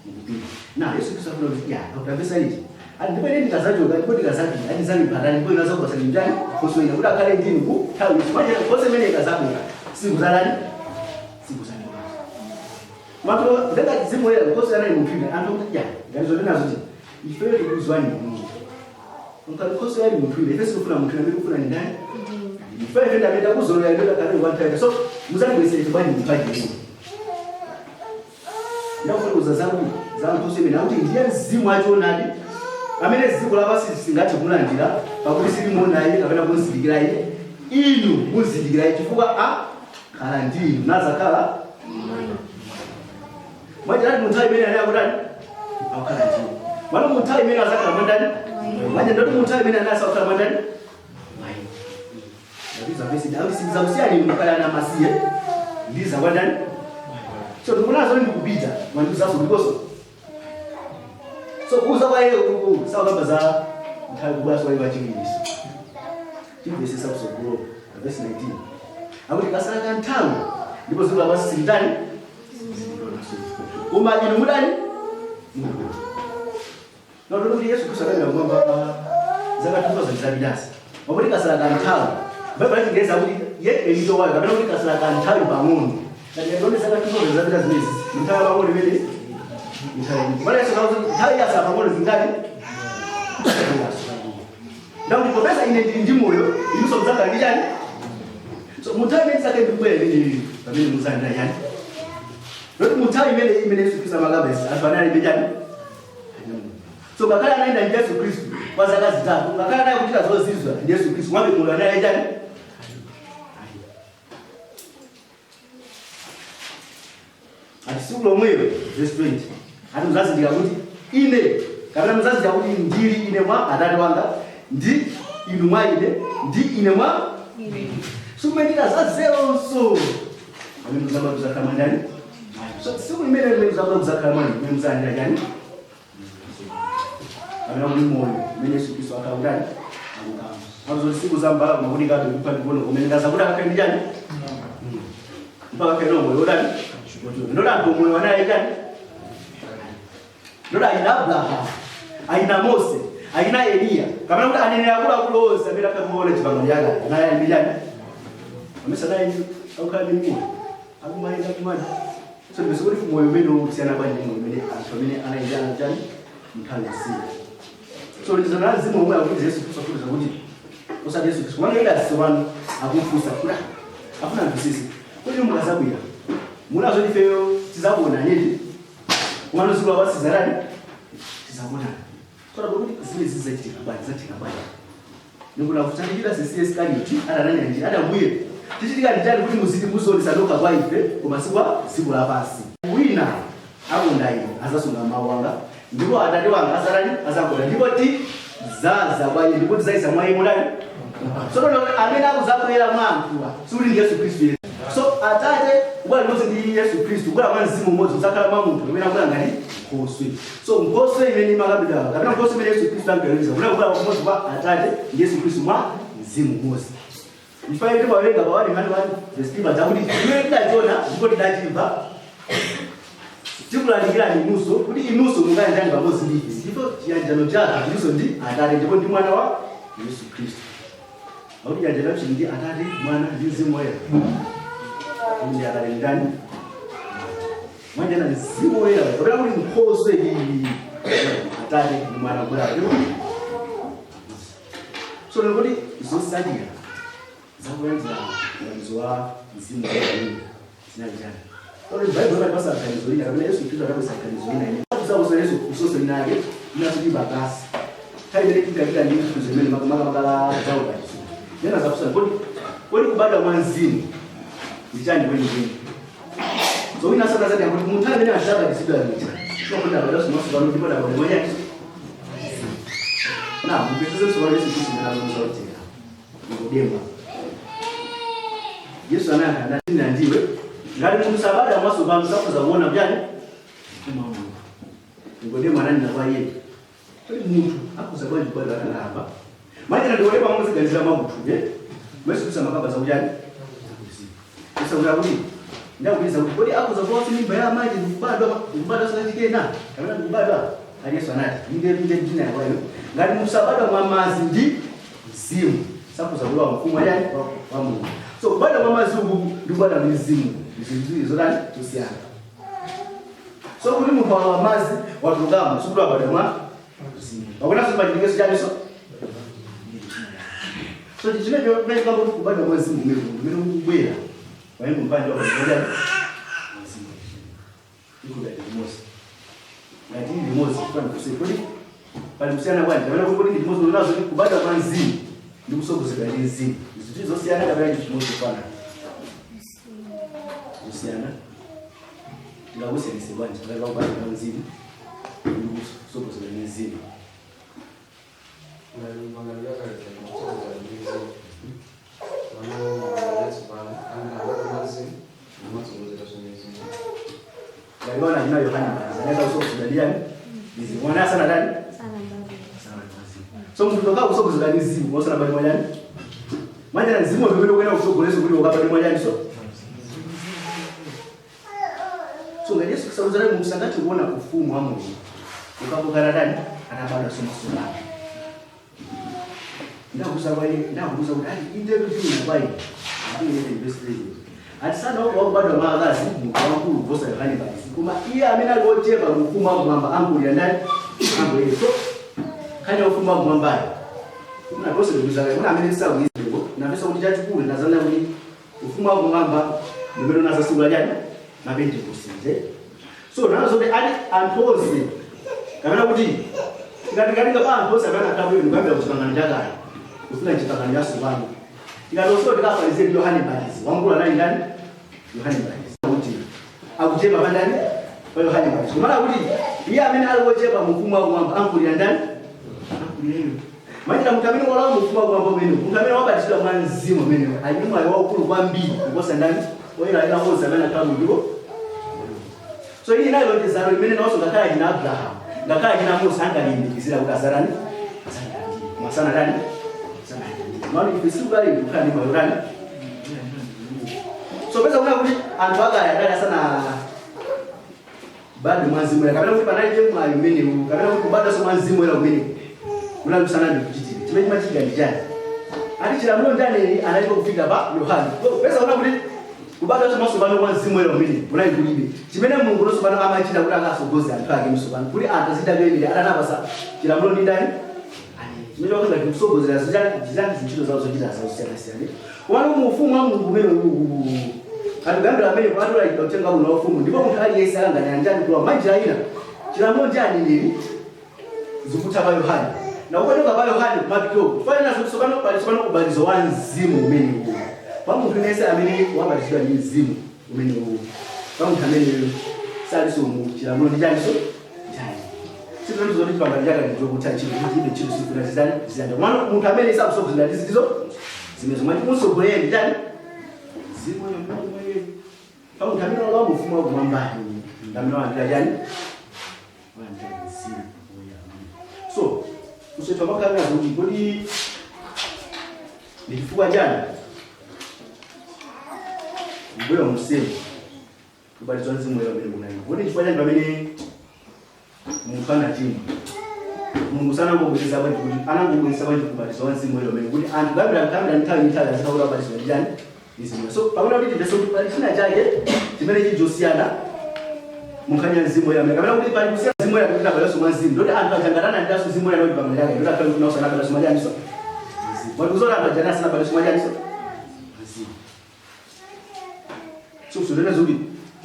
Ndikupita. Na Yesu Khristu afuna kuti ya akutambisa ichi. Ati ndipo ine ndikazachoka, ndipo ndikazapita, ati ndizamiphatani, ndipo inaza kubasa ndani? Nkhoswe ina kuti akhale ndinu ku nthawi yonse. Manje nkhoswe imene ikazabwera, sikuzalani? Sikuzachoka. Mato ndanga Mzimu Woyera nkhoswe anali munthu ina, anthu kuti ya ganizo ndinazo kuti ifeyo tikuzwani Mulungu. Mukati nkhoswe yali munthu ina, ife sikufuna munthu ina, tikufuna ni ndani? Ife ife ndamene takuzolera ndo takale kwa nthawi. So muzatibwesere chibwani munthu aje. Ndakufotokoza zangu za nkhoswe imene akuti ndiye mzimu wachoonadi amene dziko lapansi singathe kumulandira, pakuti silimuona iye kapena kumuzindikira iye. Inu muzindikira iye, chifukwa akhala ndi inu nazakhala mwajerati. Munthawi imene ali akutani? Akukhala ndi inu. Mwana munthawi imene azakhala mwandani? Mwaje ndoti munthawi imene ali asakhala mwandani? Mwayi ndabiza vesi akuti sindizakusiyani inu mukhala ana amasiye, ndiza kwandani? So ndikunazo ndikupita mwandiuzaso ndikonso. So kuuza kwa iye uku sakukamba za nthawi kubwaso kwa wachiwiriso. Chimvesesa kusogolo verse 19 akuti kasala kanthawi ndipo dziko lapansi silitani? Koma inu mudani? Mukuona notono kuti Yesu Khristu adalira kumwamba zaka 2000 zapitazi, pakuti kasala kanthawi, Baibulo lachingereza kuti "yet a little while", kapena kuti kasala kanthawi pang'ono. Ngati ndione zaka 2000 zapita zimenezi, nthawi pang'ono imene nthawi imene Yesu akakuti nthawi yasala pang'ono zingati? Ndakuti popeza ine ndili ndi moyo, inunso mudzakhala ndi chani? So munthawi imene tisake ndikubwera imene pamene muzandira chani? Loti munthawi imene Yesu Khristu amakamba izi, anthu analibe chani? So ngakhale anaenda ndi Yesu Khristu kwa zaka 3, ngakhale anali kuchita zozizwa ndi Yesu Khristu, mwabe moyo anali chani? Ati siku lomwelo, verse 20, ati muzazindikira kuti ine, kapena muzazindikira kuti ndili ine mwa Atate wanga, ndi inu mwa ine, ndi ine mwa sikumendita zazeronso pamene muzamba kuzakhala mwandani. So siku limene limene muzamba kuzakhala mwani, limene muzalandira chani? Kapena kuti moyo umene Yesu Khristu akhala kutani? Akukamba azo siku zambala kumakuti kabe kupha ndikuona kumene ndazakuti akakhale ndi chani? Mpaka kakhale no moyo wodani? Ndoda anthu moyo wanaye chani? Ndoda ina Abrahamu. Achina Mose, achina Eliya, kapena kuti aneneri akuluakulu onse amene akamuona chipangano chakale anali ali ndi chani? Amene anali akukhala ndi moyo, akumayenda kumana. So ndipeza kuti moyo umene ukusiyana bwanji ndi moyo umene anthu amene anayendana chani nthawi yosiya. So lizana la mzimu omwe akuti Yesu Khristu akufunsa kuti, osati Yesu Khristu, kumene Yudasi wanu akufunsa kuti afuna mvisisi kuti mukazabwera munazo ifeyo tizakuona nyeti kumano dziko lapansi zarani tizakuonani. So kuti zimene zizachitika bwanji, zachitika bwanji? Nikuti akuti Yudasi si Iskarioti adananyanjira adambuye tichitika ndichani kuti muziti muzionesa nokha kwa ife koma si kwa dziko lapansi? Wina akonda ine azasunga mawu anga, ndipo Atate wanga azatani? Azakonda, ndipo tidzaza kwa iye, ndipo tidzayisa mwa iye motani? So tsono amene akuzabwera mwa anthuwa sikuti ndi Yesu Khristu Yesu. So Atate kubwera limodzi ndi Yesu Khristu, kubwera mwa mzimu umodzi, kudzakhala mwa munthu amene akubwera ngati nkhoswe. So nkhoswe imene imakambidwa kapena nkhoswe imene Yesu Khristu ankaweruza kunena kubwera kumodzi kwa Atate ndi Yesu Khristu mwa mzimu umodzi. Ife timawerenga pa 1 Yohane 1 verse 3 paja kuti imene tidachiona ndipo tidachimva tikulalikirani inunso, kuti inunso mungayanjane pamodzi ndi ife, ndipo chiyanjano chathu chilinso ndi Atate ndipo ndi Mwana wa Yesu Khristu. Pakuti chiyanjano chathu chili ndi Atate, Mwana ndi Mzimu Woyera. Kuti ndi Atate ndani? Mwanjana Mzimu Woyera kapena kuti nkhoswe iyi Atate ndi Mwana kubwera. So ndikuti zotsatira zakulandira ubatizo wa Mzimu Woyera zinali chani? Kodi Baibulo limapasa ganizo lina kapena Yesu Khristu adapasa ganizo lina ine? Kusakusa Yesu kusoso lina ake linasuti bakasi. Nthawi imene tinkapita ndi mfunzo imene makamaka za ubatizo. Nena zakusa kodi kubadwa mwa mzimu ndi chani kwenikweni? So wina sanazati kuti munthu amene asabatizidwa mija. Sio abadwa maso pano ndipo adabadwa mwa chani? Na mupesese msomali Yesu Khristu mwana wa Mulungu. Nikodemo. Yesu anayankha nati ndiwe ngati munthu sabadwa maso pano sakhoza kuona chani? Ufumu wa Mulungu. Nikodemo ananena kwa iye, kodi munthu akhoza bwanji kubadwa atakalamba? Manje Nikodemo amaziganizira mwa munthu, eh? Yesu Khristu amakamba zakuchani? Kusakuti kuti ndakuyeza kuti kodi akhoza kuwa mimba ya amayi ndikubadwa sanachikena kapena ndikubadwa? Ali Yesu anati, inde inde ndina kwayo ngati munthu sabadwa mwa madzi ndi mzimu sakhoza kulowa mfumu wachani? Wa Mulungu. So kubadwa mwa madzi uku ndi kubadwa ndi mzimu ndi zinthu ziwiri zotani? Zosiyana. So kuti munthu walowa madzi watulukamo sikuti wabadwa mwa mzimu. Pakuti pachitikenso chaniso. So chimene chimene kuti kubadwa mwa mzimu umene umene ukubwera pamene mumpande wa mzimu ikuda limodzi ngati ili limodzi pani kusiyana kodi pali kusiyana bwanji kapena kuti ndi limodzi unazo kuti kubadwa kwa mzimu ndi kusogozedwa ndi mzimu zinthu zosiyana kapena ndi chimodzi kufanana kusiyana tingakusiyanise bwanji pakati pa kubadwa kwa mzimu ndi kusogozedwa ndi mzimu? Ngati pangano lakale kutsogozedwa ndi mzimu, pano pangano latsopano amene abadwa mwa mzimu amatsogozedwanso ndi mzimu. Ngati wana achina Yohane Mbatizi anaweza kusogozedwa ndi yani? Mzimu. Mwana asana ndani? So munthu toka kusogozedwa ndi mzimu osana bali mwanyani mwanjana mzimu umene ukuyenda kusogoleso kuti ukabali mwanyani. So ngati Yesu kusakuzana munthu sangathe kuona ufumu wa Mulungu ukapokana dani atabadwa somasomano. Ndakuza kwa iye, ndakuza kuti ali interview kwa iye ati iye ndi best president ati sana wakubadwa mwa akazi munthu wamkulu kuposa Yohane Mbatizi, koma iye amene ali wochepa mu ufumu wakumwamba ankulira ndani? Ankulira. So nkhani ya ufumu wakumwambayo kuna tonse ndikuzaka kuna amene tisakuizeko napesa kuti chachikulu ndazana kuti ufumu wakumwamba ndimene unazasula chani mapentekoste. So nazo kuti ali anthu onse kapena kuti tikatikatika pa anthu onse amene akabwera ndikuyambira ku chipangano chakale kufika chipangano chatsopano, tikati tikafanize ndi Yohane Mbatizi, wamkulu anali ndani? Yohane Mbatizi. Kuti akuchepa pa ndani? Pa Yohane Mbatizi. Kumana kuti iye amene ali wochepa mu ufumu wakumwamba ankulira ndani? Ankulira iye. Machita munthu amene walowa mu ufumu wakumwamba umene munthu amene wabatizidwa mwa mzimu umene ali ndi mwayi waukulu kwambiri kuposa ndani? Oyera ena onse amene akhala mu dziko. So ili inali lonjezano limene nawonso ngakhale achina Abrahamu ngakhale achina Mose angaliyembekezera kuti azatani? Azalandire. Koma sanatani? Sanalandire. Mano ife sikukali kukhala ndi moyo tani? So peza kuna kuti anthu akale adali asana Kubadwa mwa mzimu woyera, kapena kuti panalibe mwayi umenewu, kapena kuti kubadwanso mwa mzimu woyera umenewu kunali kusanayambe kuchitika. Chimene chimachitika ndi chani? Ati chilamulo ndi aneneri analipo kufika pa Yohane. Pesa kuona kuti kubadwanso mwatsopano kwa mzimu woyera umenewu kunali kulibe. Chimene Mulungu tsopano amachita kuti akasogoze anthu ake mtsopano, kuti anthu azida choyenera, atanapasa chilamulo ndi ndani? Aneneri. Chimene wakhala kusogozera zitani zintchito zawo zochita zosiyanasiyana. Komano mu ufumu wa Mulungu umene uwu, anthu kuyambira amenepo atolalikira uthenga wabwino wa ufumu, ndipo munthu aliyense akanganira njani kulowa. Mwanjira ina, chilamulo ndi aneneri zikutha pa Yohane. Na ukachoka pa Yohane kumapitoko, kufanana tsopano pali tsopano ubatizo wa mzimu umene uwu. Pa munthu yense amene wabatizidwa ndi mzimu umene uwu, pa munthu ameneyo salinso mu chilamulo ndi chaniso chani. Sitinoti zoti chipangano chakale ndichokutha ntchito, kuti ibe ntchito sikuna zizani ziyanda. Komano munthu amene sakusogozera ndi zitizo zimene zomwe musogolere ndi chani? Mzimu woyera mwa iye. Pa munthu amene walowa mu ufumu wakumwambayo, ndi amene walandira chani? Walandira mzimu woyera. So kusetwa makhala kuti kodi ndi chifukwa chani mbuyo msimu ubatizo wa mzimu woyera umene kunali? Kodi chifukwa chani pamene munthu anachimwa, Mulungu sanangobweretsa bwanji kuti anangobweretsa bwanji ubatizo wa mzimu woyera umene, kuti anthu kuyambira nthawi ndi nthawi azikhala abatizidwa ndi chani? Mzimu woyera. So pamene kuti timvetse kuti pali china chake chimene chili chosiyana munkhani ya mzimu woyera amene, kapena kuti pali kusiyana mzimu woyera kuti tabweranso mwa mzimu, ndoti anthu aja ngati analandiranso mzimu woyera kuti pamene chake, ndoti akhale kuti nawonso anabadwanso mwa chaniso? Mzimu. Mwati kuzoti anthu aja asanabadwenso mwa chaniso? Mzimu. So kusonena zoti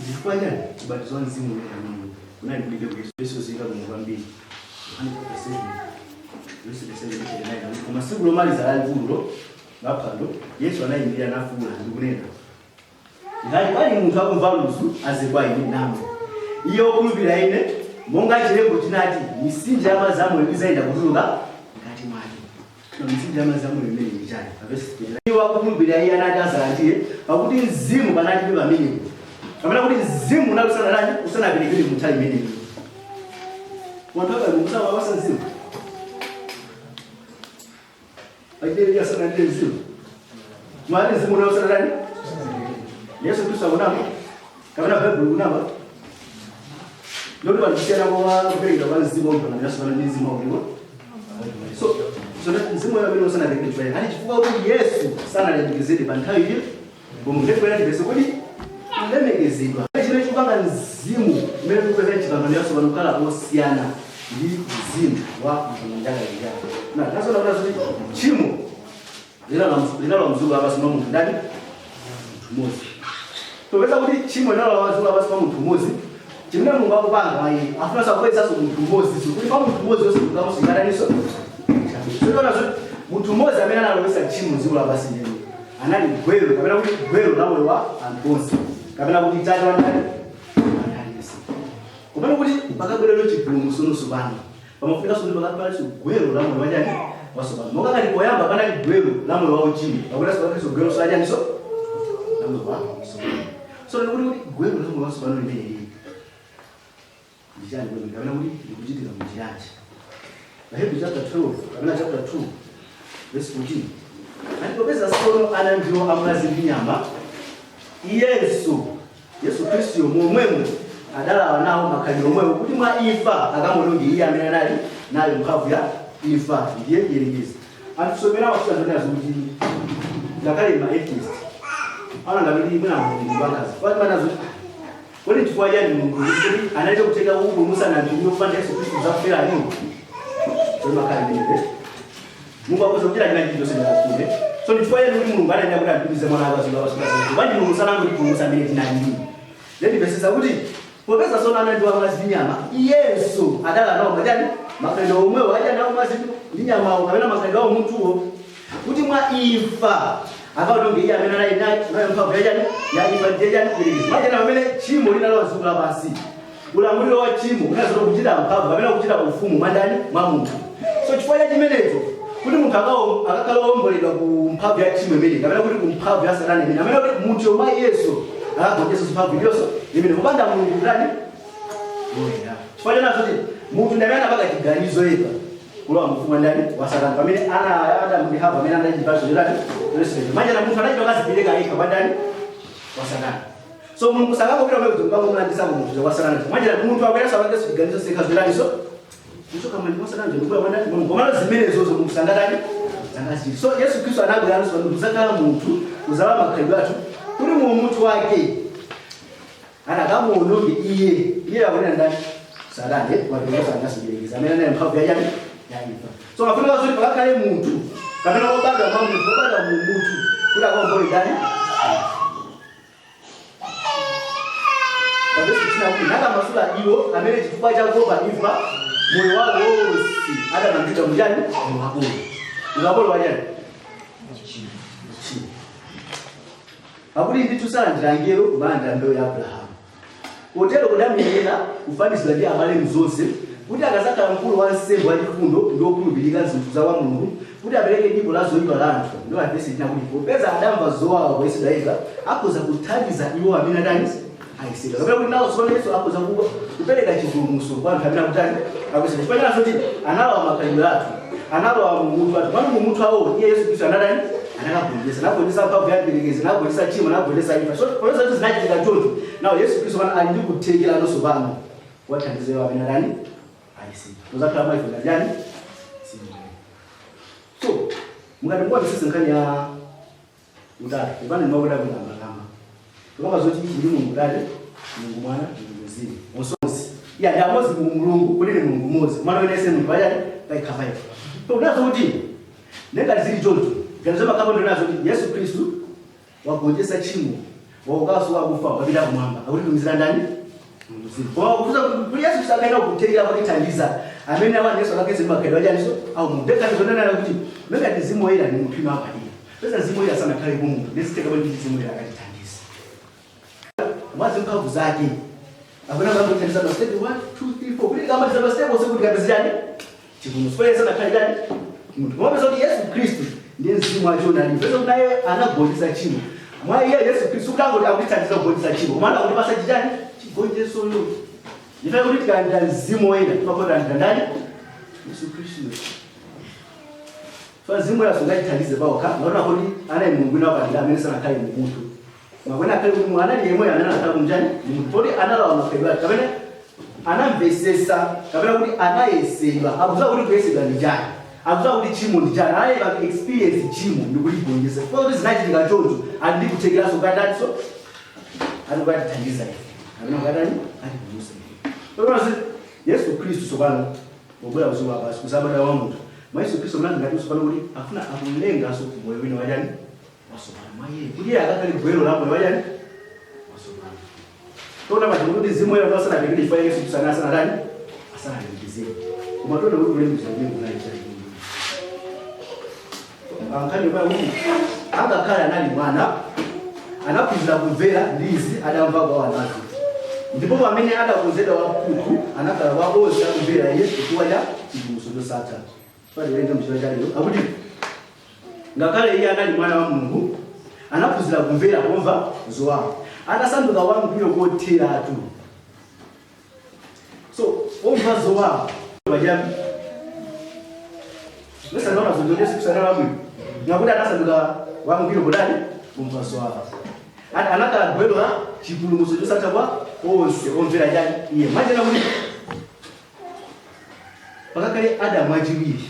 chifukwa chani ubatizo wa mzimu woyera amene kunali kulibe ku Yesu? Yesu zika bwino kwambiri. Yohane chapter 7 verse 7 39: "Koma tsiku lomaliza lalikululo laphwando, Yesu anayimirira nafuwula ndi kunena, 'Ngati pali munthu akumva ludzu, adze kwa ine namwe. Iye wokhulupirira ine, monga chilembo chinati, mitsinje ya madzi amoyo idzayenda kutuluka mkati mwake.'" Na mitsinje ya madzi amoyo imene ndi chani? Pa verse 29: "Iwo akukhulupirira iye anati azalandire, pakuti mzimu panalibe pamenepo," kapena kuti mzimu unali usanalani usanaperekedwe mu nthawi imeneyo. Wanthu akali musawawasa mzimu achidereka asanalire mzimu mwali mzimu unali usanalani. Yesu Kristu akunama kapena Baibulo kunama? Ndoti pali kusiyana kwa kuperekedwa kwa mzimu wakupanganiranso pano ndi mzimu wakuliwa. So mzimu woyera amene usanaperekedwe chifukwa ani? Chifukwa kuti Yesu sanalemekezedwe pa nthawi iyo. Pomwe ndikuona ndipese kuti kulemekezedwa chimene chikupanga mzimu umene tikupeza mchipangano chatsopano kukhala osiyana ndi mzimu wa mchipangano chakale. Na tazoona kuti tchimo linalowa mdziko lapansi mwa munthu ndani? Munthu mmodzi. Popeza kuti tchimo linalowa mdziko lapansi mwa munthu mmodzi, chimene Mulungu akupanga mwa iye, afunanso akubweretsanso munthu mmodzi, kuti pa munthu mmodzi yonse chilungamo chingataniso. Sikuona zoti munthu mmodzi amene analowetsa tchimo mdziko lapansi ndeni anali gwero, kapena kuti gwero la moyo wa anthu onse, kapena kuti tate wa ndani? Anthu aliyense. Kumene kuti pakabwerero chipulumutso nonso pano pamafunikanso kuti pakakhalenso gwero la moyo wachani? Watsopano. Monga ngati poyamba panali gwero la moyo wa uchimo, pakutinso pakhalenso gwero lachaniso? La moyo watsopano. So ndikuti kuti gwero la moyo watsopano limene lili ndi chani kwenikweni, kapena kuti ndikuchitika munjiranji? Ahebri chapter 12 kapena chapter 2 verse 14 ati: "Popeza tsono ana ndiwo amwazi ndi nyama, iyenso Yesu Khristu momwemo adalawa nawo makhalidwe omwewo, kuti mwa imfa akamuononge iye amene anali nayo mphamvu ya imfa, ndiye mdierekezi." Anthu somera wakusanzonera zokuti ngakhale ma atheist ana ngati mwina Mulungu wakazi kwati zoti kodi chifukwa chani Mulungu kuti analite kutenga kupulumutsa anthu ndi kupanda Yesu Khristu zakufera aliwo chomakhala imeneyo? Mulungu akhoza kuchita china chilichonse chakufune. So ndi chifukwa chani kuti Mulungu ananena kuti atumize mwana wake azula wasuka? Bwanji Mulungu sanangotipulumutsa amene tinalili? Ndipesesa kuti popeza tsono ana ndi wamwazi ndi nyama, iyenso adala nawo machani? Makhalidwe omwewo aja nawo mwazi ndi nyamawo, kapena makhalidwe awo munthuwo, kuti mwa imfa akaononge iye amene anali nayo mphamvu yachani? Ya imfa, ndiye chani? Mdierekezi. Mwachana pamene tchimo linalowa dziko lapansi, ulamuliro wa tchimo unazota kuchita mphamvu kapena kuchita ufumu mwa ndani? Mwa munthu. So chifukwa cha chimenecho, kuti munthu akakhala womboledwa ku mphamvu ya tchimo imene, kapena kuti ku mphamvu ya Satana imene, amene kuti munthu yomwe Yesu akagonjetsa mphamvu iliyonso imene kupanda Mulungu kutani? Woyera. Chifukwa chanazo kuti munthu ndi amene anapanga chiganizo yekha kulowa mfumu ndani? Wa Satana. Pamene ana Adamu ndi Hava amene anali chipatso chotani? Choletsedwa. Manja na munthu anachita kazipereka yekha kwa ndani? Kwa Satana. So Mulungu sakangopita kumene kukamlandisa munthu kwa Satana. Mwanjira munthu akwera sapange chiganizo sikazwiraniso kuchoka mwandi mwa Satana ndikuya mwana Mulungu. Komano zimenezozo Mulungu sangatani sangachiti. So Yesu Khristu anabweranso pano kuzakhala munthu, kuzala makhalidwe athu kuti mu munthu wake anakamuononge iye. Iye akunena ndani? Satana wapeleka anasijelekeza amene anaye mphamvu yachani ya imfa. So mafunika zoti pakakhale munthu kapena wobadwa mwa munthu, wobadwa mu munthu kuti akaombole ndani? Pavesi china kuti nakamasula iwo amene chifukwa chakuopa imfa moyo wawo wonse adamangidwa muchani? Mu ukapolo. Ukapolo wachani? Tchimo. Pakuti ndithu salandira angelo kumalandira mbewu ya Abrahamu. Potero kudamuyenera kufanizidwa ndi abale mzonse, kuti akazakhala mkulu wa nsembe wachifundo ndi wokhulupirika zinthu za kwa Mulungu, kuti apereke dipo la zoyipa la anthu. Ndipo vesi china kuti popeza adamva zowawa poyesedwa yekha, akhoza kuthandiza iwo amene adani ayesedwa. Kapena kuti nawo tsono Yesu akhoza kupereka chipulumutso kwa anthu amene akutani akuyesedwa. Chifukwa chinaso kuti analowa makhalidwe athu, analowa mu munthu athu. Mwana mu munthu awo iye Yesu Khristu anadani anakagonjetsa, anagonjetsa mphamvu ya mdierekezi, anagonjetsa tchimo, anagonjetsa imfa. So popeza kuti zinachitika choncho, nawo Yesu Khristu pano ali ndi kuthekera nonso pano kuwathandiza iwo amene adani ayesedwa. Muzakhala mwa ife ngati chani? So mukati muonetsetse nkhani ya utatu, ipano ndimakuda kuyambakamba tikamba zoti ichi ndi Mulungu Tate, Mulungu Mwana, Mulungu Mzimu onse iya ndi amodzi mu Mulungu, kuti ndi Mulungu mmodzi, mwana wene ese munthu pachani paikha paikha. So unazo kuti nengati zili choncho, ganizo makhapo ndinazo kuti Yesu Khristu wagonjetsa tchimo, waukanso wakufa, wapita kumwamba, akutitumizira ndani? Mulungu Mzimu. Koma kufuza kuti Yesu Khristu akaenda kuthekera kutithandiza amene awa Yesu akakeze makhalidwe achaniso au munthu. Ndekani zonena kuti mengati Mzimu Woyera ni munthu ino apadera, peza Mzimu Woyera sanakhale ku munthu, ndizitheka bwanji kuti Mzimu Woyera akatithandize mwazi mphamvu zake akuna mambo pa step 1 2 3 4 kuti kamaliza pa step onse kuti kapeza chani? Chipulumutso. Kwa Yesu anakhale chani? Munthu. Koma peza kuti Yesu Khristu ndiye mzimu wachoonadi, peza kuti naye anagonjetsa tchimo mwa iye Yesu Khristu, kuti angoti akutithandiza kugonjetsa tchimo, koma akutipasa chichani? Chigonjetsoyo. Ife kuti tikalandira Mzimu Woyera timakolandira ndani? Yesu Khristu. So Mzimu Woyera sungachithandize pawokha, ngaona kuti anali Mulungu wina wapadera amene sanakhale mu munthu. Mwakwena akhale kuti Mulungu anali yemweyo amene anakhala kumchani munthu, poti analawa makhalidwe ake kapena anamvesesa kapena kuti anayesedwa, akudziwa kuti kuyesedwa ndi chani, akudziwa kuti tchimo ndi chani, anayeba experience tchimo ndi kuligonjetsa. Chifukwa kuti zinachitika choncho, ali ndi kuthekeranso kukataniso ali kukatithandiza ife amene ukatani atipulumutsa ife. Pamene Yesu Khristu tsopano pobwera kudziko lapansi kuzabadwa wa munthu mwa Yesu Khristu, mnati ngati tsopano kuti afuna akulenganso moyo wina wachani? Watsopano mwa iye, kuti iye akakhale gwero la moyo wachani? Watsopano. Tona paja kuti Mzimu Woyera asanaperekedwe chifukwa Yesu Khristu asanatani asanalemekezeke, koma tiona kuti kulemekeza kumene kunali chani nkhani pa kuti angakhale anali mwana, anaphunzira kumvera ndi izi adamva kwa wanazo, ndipo pamene adakonzedwa waphungu anakhala kwa onse akumvera iye chifukwa cha chipulumutso chosatha. Patiwerenge mchiro cha lero akuti ngakhale iye anali mwana wa Mulungu, anaphunzira kumvera pomva zowawa, atasanduka wangwiro kotheratu. So pomva zowawa pachiyambi mesanaona zonjo Yesu Khristu anali wabwino, ngakuti anasanduka wangwiro kotani? Pomva zowawa. Anakhala gwero la chipulumutso chosatha kwa onse omvera chani? Iye. Mwanjena kuti pakakhale Adamu wachiwiri,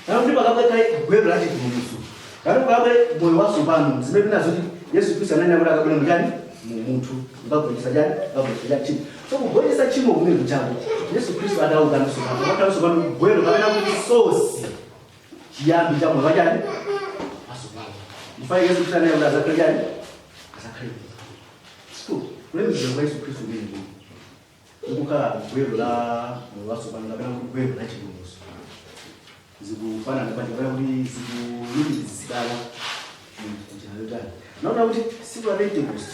kana kuti pakakhale gwero la chipulumutso, kana pakakhale moyo watsopano, zimene tinazo kuti Yesu Khristu ananena kuti akabwera muchani? Mu munthu, ukagonjetsa chani? Ukagonjetsa chani? Tchimo. So kugonjetsa tchimo kumene kuchako Yesu Khristu adauka tsopano, pakakhala tsopano gwero kapena kuti source, chiyambi cha moyo wachani? Watsopano. Ndifa Yesu Khristu ananena kuti azakhale chani? Azakhale munthu. So kulemekeza kwa Yesu Khristu kumene ndikukhala gwero la moyo watsopano kapena kuti gwero la chipulumutso zikufanana bwanji kapena kuti zikulumikizikana njira yotani? Naona kuti tsiku la Pentecost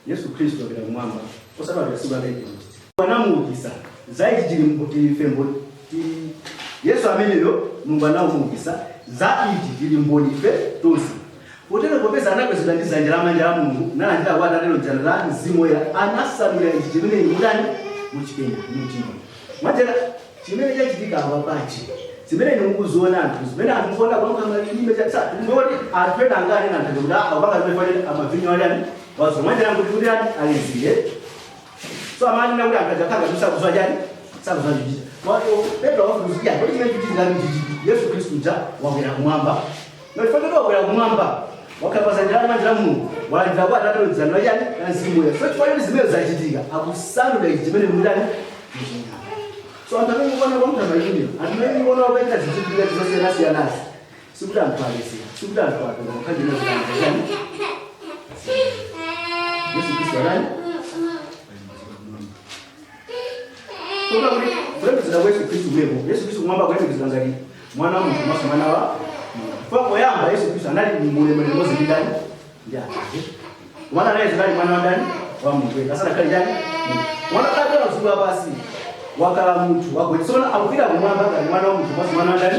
Yesu Khristu apita kumwamba, osati apita tsiku la Pentecost anamuukitsa. Za ichi tili tilife mboni. Yesu ameneyo Mulungu anamuukitsa, za ichi tili mboni ife tonse. Potero popeza anakwezedwa ndi dzanja lamanja la Mulungu, nalandira kwa Atate lonjezano la Mzimu Woyera, anasanulira ichi chimene inu mutani? Muchipenya muchimva. Mwanjira chimene chachitika apa pachi, zimene inu mukuziona anthu, zimene anthu mukuona kulankhula malilime, ndikuti anthu ena angane anthu kuti akupanga zimene fanira amavinyo ali ani. Wazo mwanjira kuti kuti ani aliziye. So amani na kuti akajakanga tusakuzwa jani sakuzwa jiji. Kwa hiyo Petro wafuruzikia kwa chimene chichitika ndi chichi Yesu Kristu ja wakwera kumwamba. Na ifanira wakwera kumwamba. Wakapasa njira manja Mulungu. Walandira kwa Atate lonjezano la chani la Mzimu Woyera. So chifukwa choti zimene zachitika akusandula ichi chimene mundani. So anthu amene mukuona kwa munthu amayimira, anthu amene mukuona wapenda zichitika zosiyanasiyanazi. Sikuti anthu alezera, sikuti anthu apeza kukhala nazo chani. Yesu Kristu anani? Toka kuti kulemekezera kwa Yesu Kristu kulepo. Yesu Kristu kumwamba kulemekezera ngati mwana wa munthu komanso mwana wa Mulungu. Kwa poyamba Yesu Kristu anali mulemerero limodzi ndi ndani? Ndi Atate. Mwana naye anali mwana wa ndani? Wa Mulungu. Asanakhale ndani? Mulungu. Mwana akabwera kudziko lapansi wakhala munthu wakuti tsono akupita kumwamba ngati mwana wa munthu komanso mwana wa ndani?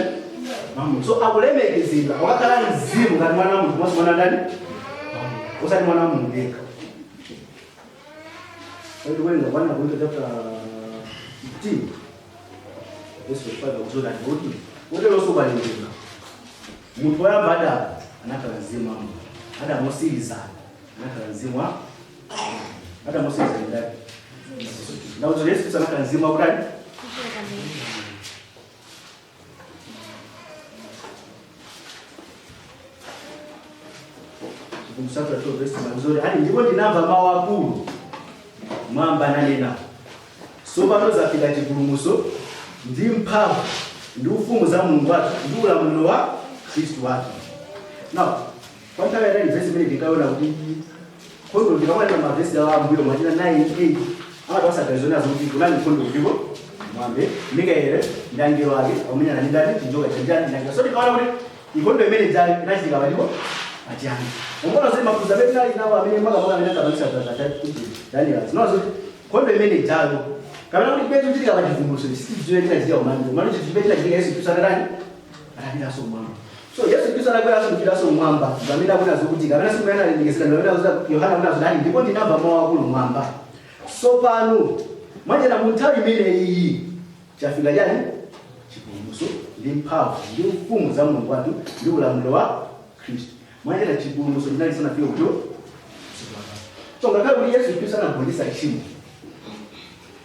Wa Mulungu. So akulemekezedwa wakakhala mzimu ngati mwana wa munthu komanso mwana wa ndani? Osati mwana wa Mulungu yekha. Tikuwerenga 1 Korinto chapter 15 verse 5 akuzola kuti koteronso kwalembedwa munthu woyamba Adamu anakhala mzimu wa munthu Adamu wotsiriza anakhala mzimu wa Adamu wotsiriza ndi ndani ndakuti Yesu Kristu anakhala mzimu wakutani Chivumbulutso 12 verse 1 akuti ali ndipo ndinamva mawu akulu mwamba nanena tsopano zafika chipulumutso ndi mphamvu ndi ufumu za Mulungu wathu ndi ulamuliro wa Khristu wake. Now, kwa nthawi yatali vesi imene tinkaona kuti nkhondo ndikamalira mavesi awa ambuyo mwachina 9 8 amati wasagalizona kuti kunali nkhondo kutiko mwambe Mikaeli ndi angelo ake akumenyana ndi ndani chinjoka chanjani ndi angelo. So tikaona kuti nkhondo imene inachitika palipo pachiyambi. Umbona zoti maphunziro amene tinali nawo amene makamaka amene ankapangisa kuti Daniel zinazo kuti nkhondo imene ijayo kapena kuti chimene chikuchitika pa chivumbulutso sichidziwe chinachitika kumambe komano chinthu chimene chinachitika Yesu Khristu atatani atapitanso kumwamba. So Yesu Khristu atakweranso kupitanso kumwamba pamene akunena zokuti kapena siku ena alemekezeka ndi pamene akuti Yohana akunena zoti ndipo ndinamva mawu akulu mwamba. Tsopano mwanjira mu nthawi imene iyi chafika chani chipulumutso ndi mphamvu ndi ufumu za Mulungu wathu ndi ulamuliro wa Khristu. Mwanjira chipulumutso chinali chisanafike kuti so ngakhale kuti Yesu Khristu anagonjetsa tchimo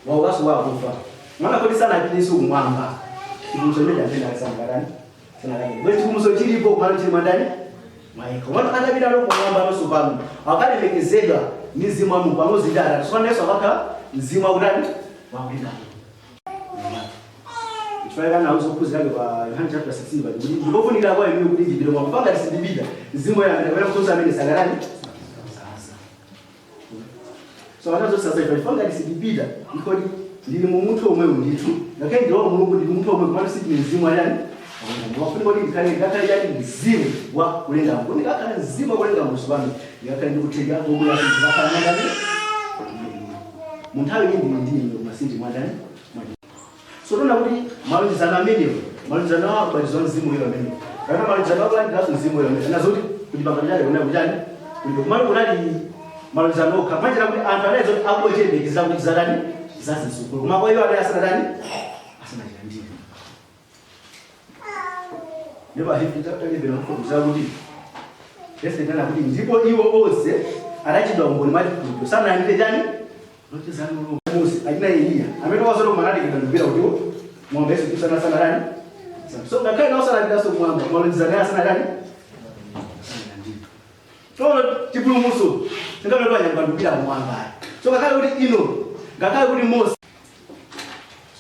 waukanso kwa akufa mwana kuti sanapitenso kumwamba chipulumutso chimene amene alisangalani sanalani bwe chipulumutso chilipo kumalo chili mwandani mwayekha mwana atapita no kumwamba nonso pano akalemekezedwa ndi mzimu wa Mulungu pamodzi ndi Atate so Yesu akakhala mzimu wakutani wakulingana chifukwa anauza ophunzira ake pa Yohane chapter 16 paja kuti ndikofunikira kwa inu kuti ndipite kumwamba ngati sindipita mzimu woyera amene kapena mtonthozi amene sangatani sasa so anazo sasa ife chifukwa ngati sindipita ikoti ndili mu munthu omwewu ndithu ngakhale ndi wa Mulungu ndili munthu omwe komano sindine mzimu wa chani wafunika kuti ndikhale ngakhale chani mzimu wa kulenga kuti ndikakhale mzimu wa kulenga musu pano ndikakhale ndikutheka kobwera ndikakhala mwandani mu nthawi iyi ndili ndi inu koma sindili mwandani so tiona kuti malonjezano amenewo malonjezano awo ubatizo wa mzimu woyera amenewo kapena malonjezano akulandiranso mzimu woyera amenewo anazoti kuti pangano chake kunali kuchani kulibe kumalo kunali malonjezano okha mwanjira kuti anthu anali zoti akuchiyembekezera kuti zizatani zazitsogolo koma kwa iwo anali asanatani asanachilandire ndipo Ahebri chapter 11 akufotokoza kuti verse 9 kuti ndipo iwo onse anachitidwa umboni mwa chikhulupiriro sanalandire chani lonjezano Mose achina Eliya amene wazoti kumanalikidwa ndikupita kutiwo mwamba Yesu Khristu anasanatani so ngakhale nawo sanalandiranso kumwamba malonjezano asanatani asanalandire tsono chipulumutso singamene anyambandukira kumwamba so ngakhale kuti ino ngakhale kuti Mose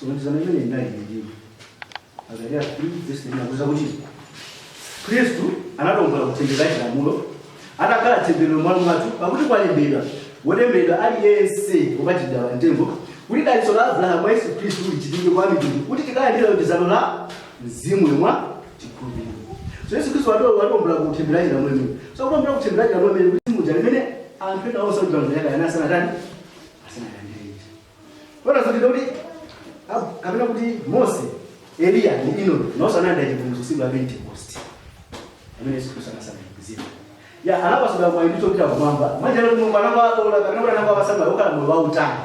so lonjezano imene inali ndiyo Agalatiya 3 verse 9 akuza kuti Khristu anatiombola kutemberero la chilamulo atakhala temberero m'malo mwathu pakuti kwalembedwa wotembereredwa aliyense wopachikidwa pa mtengo kuti dalitso la Abrahamu mwa Yesu Khristu lichitike kwa mitundu kuti tikalandire lonjezano la mzimu mwa chikhulupiriro. So Yesu Khristu watiombola kutemberero la chilamulo imene. So kutombola kutemberero la chilamulo imene kuti muja limene anthu ena onse akudziwa njira yake asanatani asanalandire. Kona zoti kuti kapena kuti Mose, Eliya ndi Enoki nawonso analandira chipulumutso tsiku la Pentecost. Amene Yesu Khristu anasankhizira. Ya anapatsidwa mwayi ndithu kupita kumwamba. Mwanjira kuti Mulungu anawalola kapena kuti anawapatsa mwayi wokhala moyo wautali.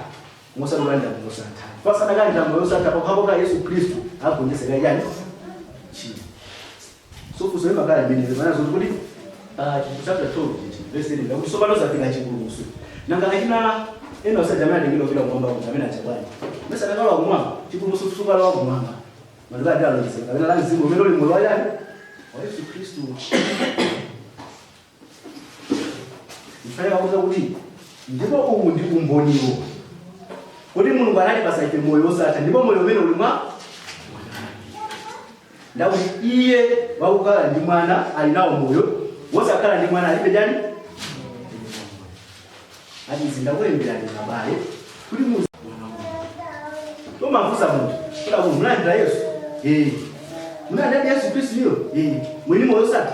Osati kulandira moyo wosatha. Kwa sanakalandira moyo wosatha pokhapokha Yesu Khristu agonjetse chani? Tchimo. So funso limakhala limene limene zoti kuti chapter 12 chichi. Verse 10 kuti sopano zafika chipulumutso. Nanga kachina ena osaja amene atengedwa kupita kumwamba kuti amene achabwanji. Mesa akalowa kumwamba, chipulumutso sukalowa kumwamba. Matuka ati alonjezera kapena la mzimu umene uli moyo wa yani? Wa Yesu Khristu. Mfaleka kuza kuti ndipo uwu ndi umboniwo kuti Mulungu anatipasa ife moyo wosatha, ndipo moyo umene uli mwa ndakuti iye wakukhala ndi mwana ali nawo moyo, wosakhala ndi mwana alibe chani. Ati izi ndakulemberani abale kuti mu tomafunsa munthu kuti akuti munalandira Yesu, eh, munalandira Yesu Khristu iyo, eh, mwini moyo wosatha.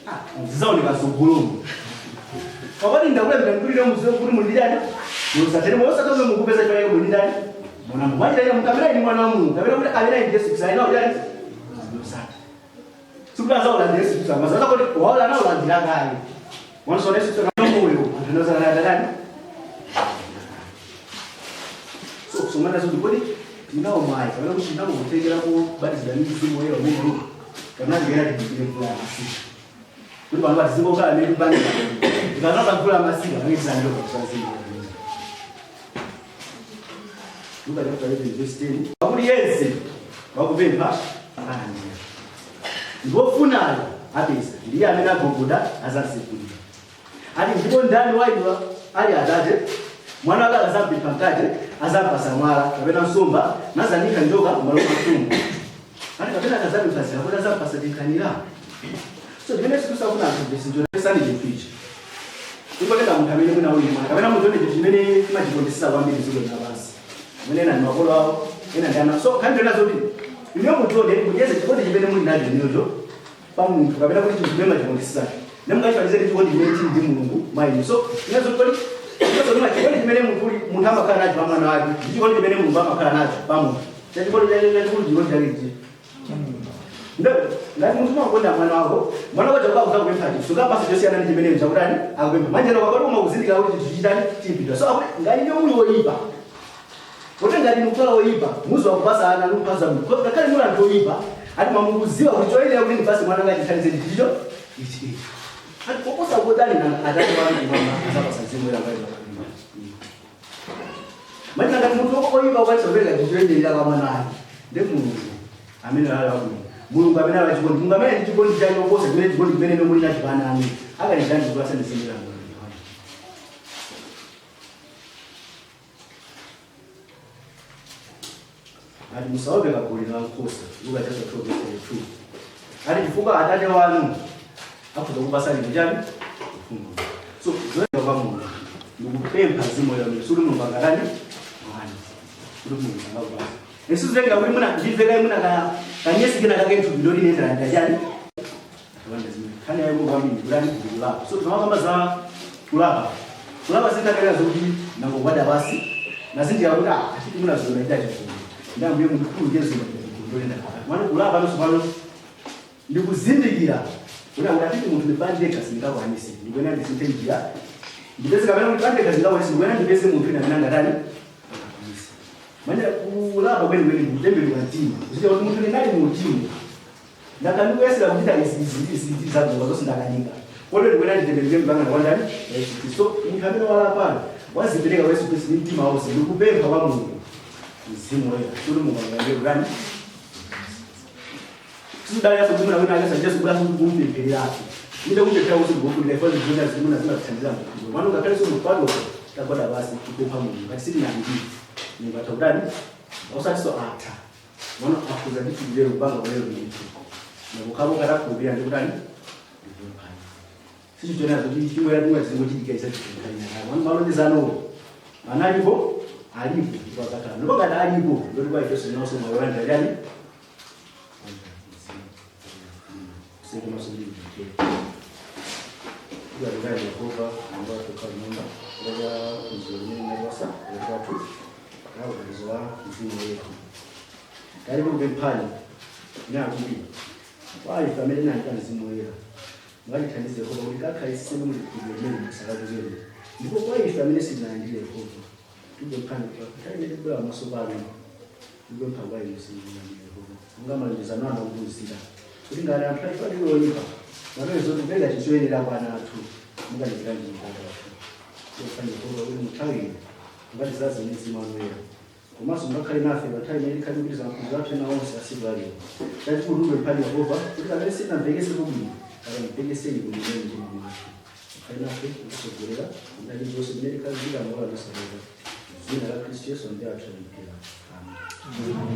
Ah, zizaoneka zogolomo pakati ndakulemberani kuti lero muziwe kuti muli ndi chani, moyo wosatha. Moyo wosatha umene mukupeza chifukwa muli ndi ndani? Mwana Mulungu. Mwachita ine munthu amene ali ndi mwana wa Mulungu kapena kuti amene ali ndi Yesu Khristu ali nawo chani? Moyo wosatha. Sikuti azaulandira Yesu Khristu amazaza kuti waola naulandira kale. Mwanso Yesu Khristu na moyo anthu anozalanda ndani? So kusomana zoti kodi tinawo mwayi kapena kuti tinawo kuthekera kubatizidwa ndi Mzimu Woyera umene kapena tikuyera tidikire mvula ya masika kuti pano patizingokhala amene tikupangira tikanoka mvula ya masika pamene tisandiwe kubatizwa Mzimu Woyera. Luka chapter 11 verse 10, pakuti yense wakupempha alandira, ndiwofunayo apeza, ndiye amene agogoda azamtsegulira. Ati ndipo ndani wa inu ali atate, mwana wake akazamupempha mkate azampasa mwala, kapena nsomba nazanikha njoka m'malo mwa thumbo? Ati kapena akazamupempha dzira, kuti azampasa chinkhanira? So chimene Yesu Khristu akufuna anthu mvesi chinthu ichi, ingotenga munthu amene mwina uli mwana kapena munthu chinthu chimene timachikondesesa kwambiri dziko lapansi, amene ena ndi makolo awo, ena ndi ana. So nkhani ndiyona zoti inuyo munthu mucheze chikondi chimene muli nacho inuyocho pa munthu kapena kuti chinthu chimene machikondesesa nemungachifanize ndi chikondi chimene chili ndi Mulungu mwa inu. So inazo kodi inazo ndi chikondi chimene munthu uli munthu amakhala nacho pa mwana wake ndi chikondi chimene Mulungu amakhala nacho pa munthu, chachikondi chachikulu, chikondi chake chi ngati munthu umakonda mwana wako, mwana wako chakuba kuzakupempha chinthu, sungapase chosiyana ndi chimene chakutani akupempha manjera kwakoti umakuzindikira kuti chinthu chitani chipidwa. So akuti ngati ndiyo muli woyipa, kuti ngati mukhala woyipa muziwa kupasa ana nukupasa munthu, ngakhale muli anthu oyipa, ati mamukuziwa kuti choyenera kuti ndipase mwana ngachithandize ndi chicho ichi ichi, ati koposa kotani na atate wanu kumwamba azapasa Mzimu Woyera kwa inu. Manje ngati munthu oyipa ukwanisa kupereka chinthu choyenera kwa mwana wake, ndi Mulungu amene ali wabwino, Mulungu amene ali wachikondi, Mulungu amene ndi chikondi chake koposa chimene chikondi chimene inu muli nacho pa ana anu, akanitani kupasa Mzimu Woyera? Ati musaope kagulu la nkhosa, Luka chapter 12 verse 32. Ati chifukwa atate wanu akhoza kupasani chani? Ufumu. So zoyenda kwa Mulungu ndikupempha Mzimu Woyera umene suti Mulungu angatani mwani kuti Mulungu angakupasa Yesu zenga kuti muna ndimveka muna ka kanyesi kena kake nthupi ndoti nendera ndachani Rwanda zimene nkhani yayo kwambiri kulani kulapa. So timakamba za kulapa. Kulapa zinkakalera zokuti nangogwada pasi nazindikira kuti ah, achiti muna zona ita chizungu ndambuye mundikhululukire zona ndolenda mwana. Kulapa nonso pano ndikuzindikira kuti akuti atiti munthu ndipandekha sindingakwanise, ndikuyenera ndisinthe njira, ndipeze kapena kuti pandekha sindingakwanise, ndikuyenera ndipeze munthu ina amene angatani angakwanise. Manje kulapa kwenikweni ndikutembenuka mtima, kuzicha kuti munthu ndinali mu uchimo, ndakandikuyesera kuchita izi izi izi izi zabwino zonse ndakanika, kotero ndikuyenera nditembenuke mpangano kwa ndani? Yesu Khristu. So munthu amene walapano wazipereka kwa Yesu Khristu ndi mtima wonse ndikupempha kwa Mulungu Mzimu Woyera kuti Mulungu angalandire kutani. Sizidaliyaso kuti mwina wina akasa Jesu bwera kumpemphererapo inde kumpemphera kuti ndikufunira ifo zimuna zimuna zimatithandiza mkhuzo mwana ngakhale so mupado tagwada basi kupempha Mulungu ngati sitinandii Mulungu atha kutani osati so atha mwana akhuza ndithu kupanga kulero ndithu nakukhabo katakhulupirira ndi kutani ndikupemphani sichichonera kuti chimwera chimwe zingochitika isachitikanya mwana malonjezanowo analipo alipo ndipo adzakhala ndipo ngati alipo ndoti kwa ifeso inawonso moyo walandira chani seke masubiri kugalira Yehova Mulungu wathu kanyumba kuja mzuri nalwasa watu na ubatizo wa Mzimu Woyera karibu kupemphani nakuti kwa ife amene tinali Mzimu Woyera mwatithandize Yehova kuti kakhalisiseni mulikhulupiriro limene musakachokere, ndipo kwa ife amene sitinalandire Yehova tikupemphani kuti nthawi imene tikubwera pamaso panu tikupempha kwa inu simukulandira Yehova monga malonjezano anu akutiuzira kuti ngati anthu aife atili oyipa matoezo tikupereka chinthu choyenera kwa ana athu. Mukalikiranji mtata wathu yofanya Yehova kuti muthawi ino mukatizaze ndi mzimu wanu woyera, komanso mukakhale nafe pa nthawi imene tikhale kupitiriza maphunziro athu ena onse a tsiku lalero. Chachikulu tikupemphani Yehova kuti pamene sitinamvekese bwino, katamvekeseni bwino mtima mwathu. Mukhale nafe kutitsogolera ndali zonse zimene tikhale kuchita maola osaleka. Dzina la Khristu Yesu ambuye athu tapemphera, amen.